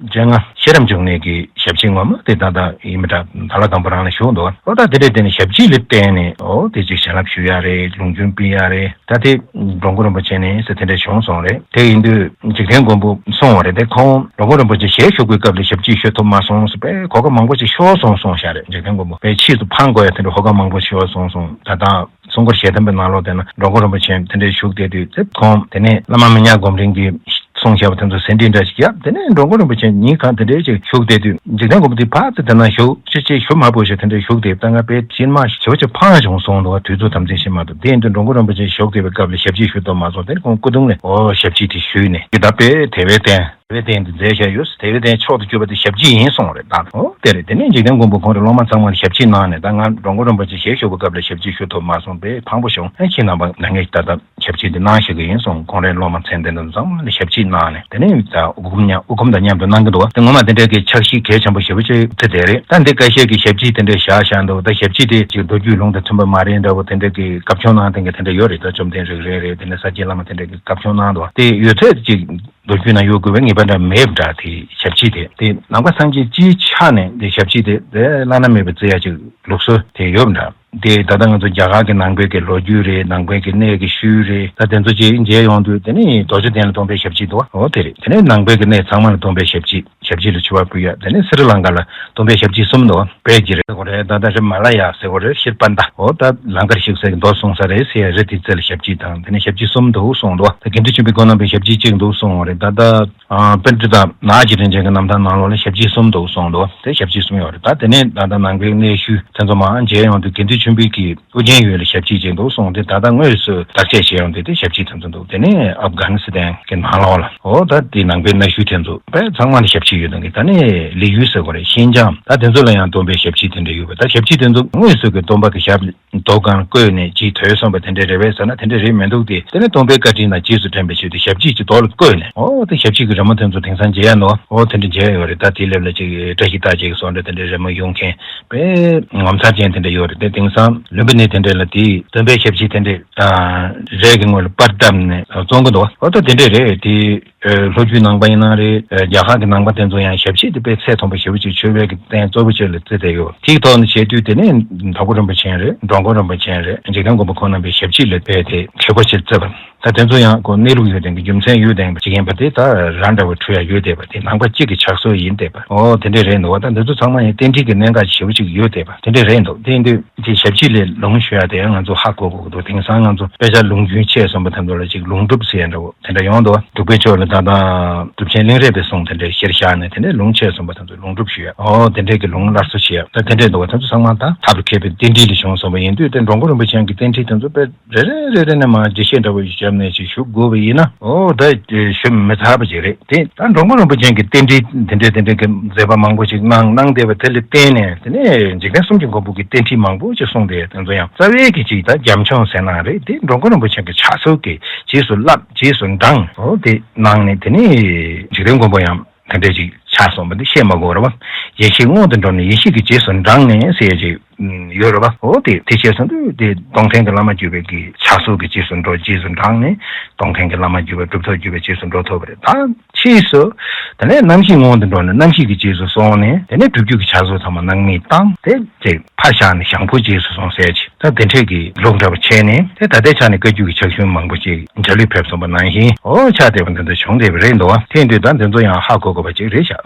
སྤྱན་སྔ་ཤེས་རབ་འབྱུང་གནས་ཀྱི་ཞབས་ཕྱིའི་ངོ་མ་དེ་ད་ལྟ་ཡིན་པ་འདྲ་དྭགས་ལྷ་སྒམ་པོ་རང་ལ་བཞུགས་འདུག་འོ་ད་དེ་འདྲ་དེ་ནི་ཞབས་ཕྱི་ལ་བརྟེན་ནས་འོ་དེ་ཅིག་བྱིན་རླབས་ཞུ་ཡ་རེད། ལུང་རྒྱུན་སྤེལ་ཡ་རེད། ད་དེ་འགྲོ་མགོན་རིན་པོ་ཆེ་ནས་ཟེར་དེ་འདྲ་བྱུང་སོང་རེད། དེ་ཡིན་དུས་འཇིག་རྟེན་མགོན་པོ་གསུངས་པ་རེད། དེ་ཁོང་འགྲོ་མགོན་རིན་པོ་ཆེ་ཞལ་བཞུགས་པའི་སྐབས་ལ་ཞབས་ཕྱི་ཞུ་ཐུབ་མ་སོང་ཟེར་པས་གོ་སྐབས་མང་པོ་ཅིག་ཤོར་སོང་གསུངས་བཞག་རེད། འཇིག་རྟེན་མགོན་པོ་པས་ཕྱིས་སུ་ཕངས་དགོས་ཡ་དེ་འདྲ་གོ་སྐབས་མང་པོ་ཤོར་སོང་གསུངས། ད་ལྟ་གསུང་མགུར་ཞལ་ཐམ་པའི་ནང་ལོགས་དེ་ན་འགྲོ་མགོན་རིན་པོ་ཆེ་དེ་འདྲའི་བཞུགས་བསྡད་དུས་དེ་ཁོང་དེ་ནས་བླ་མ་མི་ཉག་སྒོམ་རིང་གིས་གསུངས་བཞག་པ་དེ་ཚོ་ཟིན་བྲིས་འདྲ་ཞིག་བརྒྱབ། དེ་ནས་འགྲོ་མགོན་རིན་པོ་ཆེ་ཉིན་གང་དེ་འདྲའི་ཅིག་བཞུགས་བསྡད་དུས་འཇིག་རྟེན་མགོན་པོ་དེ་ཕར་ཚུར་དེ་ན་བཞུགས་ཅི་ཅི་ཞུ་མ་ཕོད་ཞེས་དེ་འདྲའི་བཞུགས་བསྡད་ད་ང་དཔེ་ཕྱིན་མ་ཞེ་པོ་ཅིག་ཕངས་བྱུང་སོང་འདུག་དུས་ཚོད་དམ་འཛིན་བྱེད་མ་ཐུབ། དེ་ཡིན་དུས་འགྲོ་མགོན་རིན་པོ་ཆེ་བཞུགས་བསྡད་པའི་སྐབས་ལ་ཞབས་ཕྱི་ཞུ་ཐུབ་མ་སོང་། དེ་ནས་ཁོང་སྐུ་གདུང་ལ་འོ་ཞབས་ཕྱི་དེ་ཞུས་ནས་ད་དཔེ་དེ་བས་བརྟེན་དེ་བས་བརྟེན་དུ་མཛད་བཞག་ཡོད། དེ་བས་བརྟེན་མཆོག་ཏུ་གྱུར་པ་དེ་ཞབས་ཕྱི་ཡིན་གསུངས་རེད་ད། འོ་དེ་རེད། དེ་ནས་འཇིག་རྟེན་མགོན་པོ་ཁོང་རང་སློབ་མ་ཚང་མ་ལ་ཞབས་ཕྱི་གནང་ནས་ད་ང་འགྲོ་མགོན་རིན་པོ་ཆེ་ཞལ་བཞུགས་པའི་སྐབས་ལ་ཞབས་ཕྱི་ཞུ་ཐུབ་མ་སོང་པས་ཕངས་པོ་བྱུང་། ཨ་ཁྱེད་རྣམ་པ་ང་ངས་ད་ལྟ་ཞབས་ཕྱི་འདི་གནང་ཞུ་གི་ཡིན་གསུངས། ཁོང་རའི་སློབ་མ་མཚན་ལྡན་དེ་ཚོ་ཚང་མ་ལ་ཞབས་ཕྱི་གནང་ནས་དེ་ནས་ད་དབུ་འཁུམ་མཉམ་དབུ་འཁུམ་དང་མཉམ་དུ་གནང་གི་འདུག་དེ་ངོ་མ་དེ་འདྲའི་གི་ཕྱག་བཞེས་གལ་ཆེན་པོ་ཞེ་པོ་ཅིག་དེ་དེ་རེད། ད་འདི་ཁ་ཤས་ཀྱི་ཞབས་ཕྱི་དེ་འདྲའི་བཞག་བཞག་འདུག་ད་ཞབས་ཕྱི་དེ་ཅིག་མདོ་རྒྱུད་ལུང་དང་མཐུན་པ་མ་རེད་འདྲ་བོ་དེ་འདྲའི་གི་བཀའ་ཆོས་གནང་མཁན་གྱི་དེ་འདྲ་ཡོད་རེད། ད་བཅོམ་ལྡན་རིག་རལ་རེད། དེ་ནས་ས་སྐྱའི་བླ་མ་དེ་འདྲའི་གི་བཀའ་ཆོས་གནང་འདུག་དེ་ཡོད་ཚད་ཅིག་མདོ་རྒྱུད་ནང་ཡོད་དགོས་པའི་ངེས་པ་འདྲ་མེད་པ་འདྲ། དེ་ཞབས་ཕྱི་དེ་དེ་ནང་པ་སངས་རྒྱས་སྤྱིའི་ཆ་ནས་དེ་ཞབས་ཕྱི་དེ་དེ་བླ་ན་མེད་པ་བརྩི་ཡ་ཅིག་ལུགས་སྲོལ་དེ་ཡོད་པ་འདྲ། དེ་ད་ལྟ་ང་ཚོ་རྒྱ་གར་གྱི་ནང་པའི་གི་ལོ་རྒྱུས་རེད། ནང་པའི་གི་གནས་ཀྱི་ཤུལ་རེད། ད་དེ་ཚོ་ཅིག་མཇལ་ཡོང་དུས་དེ་ནས་རྡོ་རྗེ་གདན་ལ་སྟོན་པའི་ཞབས་ཕྱི་འདུག་འོ་དེ་རེད། དེ་ནས་ནང་པའི་གི་གནས་ཚང་མ་ལ་སྟོན་པའི་ཞབས་ཕྱི་ཞབས་ཕྱི་ལ་མཆོད་པ་ཕུལ་ཡ། དེ་ནས་སི་རི་ལང་ཀ་ལ་སྟོན་པའི་ཞབས་ཕྱི་གསུམ་འདུག་དཔལ་གྱི་རི་ཟེར་དགོས་རེད། ད་ལྟ་རི་མ་ལ་ཡ་ཟེར་དགོས་རེད། ཤིར་པན་ད་འོ་ད་ལང་ཀར་བཞུགས་སའི་མདོ་གསུང་ས་རེད་ཟེར་ཡ་རི་དེ་རྩེ་ལ་ཞབས་ཕྱི་དང་དེ་ནས་ཞབས་ཕྱི་གསུམ་འདུག་གསུངས་འདུག་ད་དགེ་འདུན་ཆོས་འཕེལ་ཁོང་རྣམ་པའི་ཞབས་ཕྱི་གཅིག་འདུག་གསུངས་པ་རེད། ད་ལྟ་ཨ་པཎྜི་ཏ་ནག་རྗེ་དྲིན་ཅན་གྱི་རྣམ་ཐར་ནང་ལོགས་ལ་ཞབས་ཕྱི་གསུམ་འདུག་གསུངས་འདུག་དེ་ཞབས་ཕྱི་གསུམ་ཡོད་རེད། ད་དེ་ནས་ད་ལྟ་ནང་པའི་གནས་ཤུལ་དེ་ཚོ་མར་མཇལ་ཡོང་དུས་དགེ་འདུན་ཆོས་འཕེལ་གྱི་ཨོ་རྒྱན་ཡུལ་ལ་ཞབས་ཕྱི་ཅིག་འདུག་གསུངས་ཏེ་ད་ལྟ་དངོས་སུ་བརྟག་དཔྱད་བྱས་ཡོང་དུས་དེ་ཞབས་ཕྱི་དེ་ཚོ་འདུག་དེ་ནས་ཨབ་གྷ་ནི་སི་ཐན་གྱི་ནང་ལོགས་ལ་འོ་ད་དེ་ནང་པའི་གནས་ཤུལ་དེ་ཚོ་དཔེ་ཚང་མ་ལ་ཞབས་ཕྱི་ཡོད་དང་གི་ད་ནས་ལི་ཡུལ་ཟེར་དགོས་རེད། ཤིན་ཅང་ད་དེ་ཚོ་ལ་ཡང་སྟོན་པའི་ཞབས་ཕྱི་དེ་འདྲ་ཡོད་པ། ད་ཞབས་ཕྱི་དེ་ཚོ་དངོས་སུ་གི་སྟོན་པ་གི་ཞབས་མདོ་སྒང་བཀོད་ནས་ཅིག་ཐོས་སོང་བ་དེ་འདྲ་རེད་པས་ཟེར་ན་དེ་འདྲ་རེད་མི་འདུག་སྟེ། དེ་ནས་སྟོན་པའི་བཀའ་དྲིན་དང་རྗེས་སུ་དྲན་པའི་ཆེད་དུ་ཞབས་ཕྱི་ཅིག་རྡོ་ལ་བརྐོས་ནས་འོ་དེ་ཞབས་ཕྱི་གི་རི་མོ་དེ་ཚོ་དེང་སང་མཇལ་ཡ་འདུག་འོ་དེ་འདྲ་མཇལ་ཡོད་རེད། ད་དེའི་ལེབ་ལ་ཅིག་བཀྲ་ཤིས་རྟགས་བཅས་ཀྱི་བཟོ་འདྲ་དེ་འདྲའི་རི་མོ་གཡུག་མཁན་དཔེ་ངོ་མཚར་ཅན་དེ་འདྲ་ཡོད་རེད། དེ་དེང་སང་ལུམ་བི་ནི་དེ་འདྲ་ལ་དེའི་སྟོན་པའི་ཞབས་ཕྱི་དེ་འདྲ་རས་ཀྱི་ངོས་ལ་པར་བཏབ་ནས་བཙོང་གི་འདུག་འོ་ད་དེ་འདྲ་རེད། དེ་ལྷོ་རྒྱུད་ནང་པ་ཡིན་ན་རེད། རྒྱ་གར་གྱི་ནང་པ་དེ་ཚོ་ཡང་ཞབས་ཕྱི་དེ་དཔེ་ཚད་མཐོན་པོ་ཞེ་པོ་ཅིག་མཆོད་པའི་གི་རྟེན་གཙོ་བོ་ཅིག་ལ་བརྩི་བསྡད་ཡོད། དེའི་ཐོག་ནས་བྱས་དུས་དེ་ནས་དྭགས་པོ་རིན་པོ་ཆེ་རེད། འགྲོ་མགོན་རིན་པོ་ཆེ་རེད། འཇིག་རྟེན་མགོན་པོ་ཁོང་རྣམ་པའི་ཞབས་ཕྱི་ལ་དཔེ་དེ་ཆེ་པོ་ཅིག་བརྩི་བ། ད་དེ་ཚོ་ཡང་ཁོ་གནས་ལུགས་ཡོད་ལྡན་གྱི་རྒྱུ་མཚན་ཡོད་ལྡན་པ་ཅིག་ཡིན་པ་དེ་ད་ར་འདྲ་བ་འཁྲུལ་ཡ་ཡོད་བསྡད་པ་དེ་ནང་པ་གཅིག་གི་ཕྱག་སྲོལ་ཡིན་བསྡད་པ་འོ་དེ་འདྲས་རེད་འདུག་བ། ད་འདི་ཚོ་ཚང་མ་ཡང་རྟེན་འབྲེལ་གྱི་གནད་འགག་ཞེ་པོ་ཅིག་ཡོད་བསྡད་པ་དེ་འདྲས་རེད་འདུག་དེ་ཡིན་དུས་ཅིག་ཞབས་ཕྱི་ལས་ལུང་ཞུ་ཡ་དེ་ཡང་ང་ཚོ་ཧ་གོ་དགོས་ཀྱི་འདུག་དེང་སང་ང་ཚོ་དཔེ་ཆ་ལུང་རྒྱུན་ཆད་སོང་པ་དེ་ཚོ་ལ་ཅིག་ལུང་སྒྲུབ་ཟེར་ཡ་འདྲ་བོ་དེ་འདྲ་ཡོང་འདུག་བ། འབྲུག་པའི་ཕྱོགས་ལ་ད་ལྟ་གྲུབ་ཆེན་གླིང་རས་པའི་གསུང་དེ་འདྲའི་གཞིར་བཞག་ནས་དེ་འདྲའི་ལུང་ཆད་སོང་པ་དེ་ཚོ་ལུང་སྒྲུབ་ཞུ་ཡ་འོ་དེ་འདྲའི་གི་ལུང་སླར་གསོ་བྱེད་ཡ་ད་དེ་འདྲའི་འདུག་བ། དེ་ཚོ་ཚང་མ་ད་ཐབས་ལ་མཁས་པའི་རྟེན་འབྲེལ་ལས་བྱུང་སོང་བ་ཡིན་དུས་དེ་འགྲོ་མགོན་རིན་པོ་ཆེ་གི་རྟེན་འབྲེལ་དེ་ཚོ་དཔེ་རེ་རེ་རེ་རེ་ནས་མར་འགྲེལ་བཤད་འདྲ་བོ་ཞིག་བརྒྱབ་ནས་ཅིག་ཞུ་དགོས་པ་ཡིན་ན། འོ་ད་ཞུ་མི་ཚར་བ་ཅིག་རེད་དེ། ད་འགྲོ་མགོན་རིན་པོ་ཆེ་གི་རྟེན་འབྲེལ་དེ་འདྲའི་དེ་འདྲའི་གི་མཛད་པ་མང་པོ་ཞིག་གནང་གནང་བསྡད་པ་དེ་ལ་བརྟེན་ནས་དེ་ནས་འཇིག་རྟེན་གསུམ་གྱི་མགོན་པོ་གི་རྟེན་འབྲེལ་མང་པོ་ཞིག་གསུངས་ཏེ་དེ་ཚོ་ཡང་རྩ་བའི་གི་ཅིག་ད་རྒྱབ་ལྗོངས་ཟེར་ན་རེད་དེ། འགྲོ་མགོན་རིན་པོ་ཆེ་གི་ཕྱག་སྲོལ་གི་རྗེས་སུ་བསླབ་རྗེས་སུ་འབྲངས་འོ་དེ་གནང་ནས་དེ་ནས་འཇིག་རྟེན་མགོན་པོ་ཡང་དེ་འདྲའི་ཅིག་ ཆགས་སོང་བ་འདི་བཤད་མ་དགོས་རེད་བ། ཡེ་ཤེས་སྔོན་དུ་འགྲོ་ནས་ཡེ་ཤེས་ཀྱི་རྗེས་སུ་འབྲངས་ནས་ཟེར་ཡ་ཅིག་ཡོད་རེད་བ། འོ་དེ་དེ་བྱས་སོང་དུས་དེ་སྟོང་ཐུན་གྱི་བླ་མ་བརྒྱུད་པའི་གི་ཕྱག་སྲོལ་གྱི་རྗེས་སུ་འགྲོ། རྗེས་སུ་འབྲངས་ནས་སྟོང་ཐུན་གྱི་བླ་མ་བརྒྱུད་པ་གྲུབ་ཐོབ་བརྒྱུད་པའི་རྗེས་སུ་འགྲོ་ཐུབ་པ་རེད། ད་ཕྱིས་སུ་དེ་ནས་རྣམ་ཤེས་སྔོན་དུ་འགྲོ་ནས་རྣམ་ཤེས་ཀྱི་རྗེས་སུ་སོང་ནས་དེ་ནས་སྒྲུབ་བརྒྱུད་ཀྱི་ཕྱག་སྲོལ་ཚང་མ་སྣང་མེད་བཏང་སྟེ་ཅིག་ཕར་བཞག་ནས་ཞང་པོ་རྗེས་སུ་སོང་ཟེར་ཅིག་ད་དེ་འདྲས་ཀྱི་ལུགས་འདྲ་བ་བྱས་ནས་དེ་ད་ལྟའི་ཆ་ནས་བཀའ་བརྒྱུད་ཀྱི་ཕྱག་ཞུན་མང་པོ་ཅིག་འཇའ་ལུས་ཕེབས་སོང་བ་ནང་བཞིན་འོ་ཆགས་བསྡད་པ་འདི་ཚོ་བྱུང་བསྡད་པ་རེད་འདུག་བ། དེ་ཡིན་དུས་ད་འདི་ཚོ་ཡང་ཧ་གོ་དགོས་པ་ཅིག་རེད་ཤག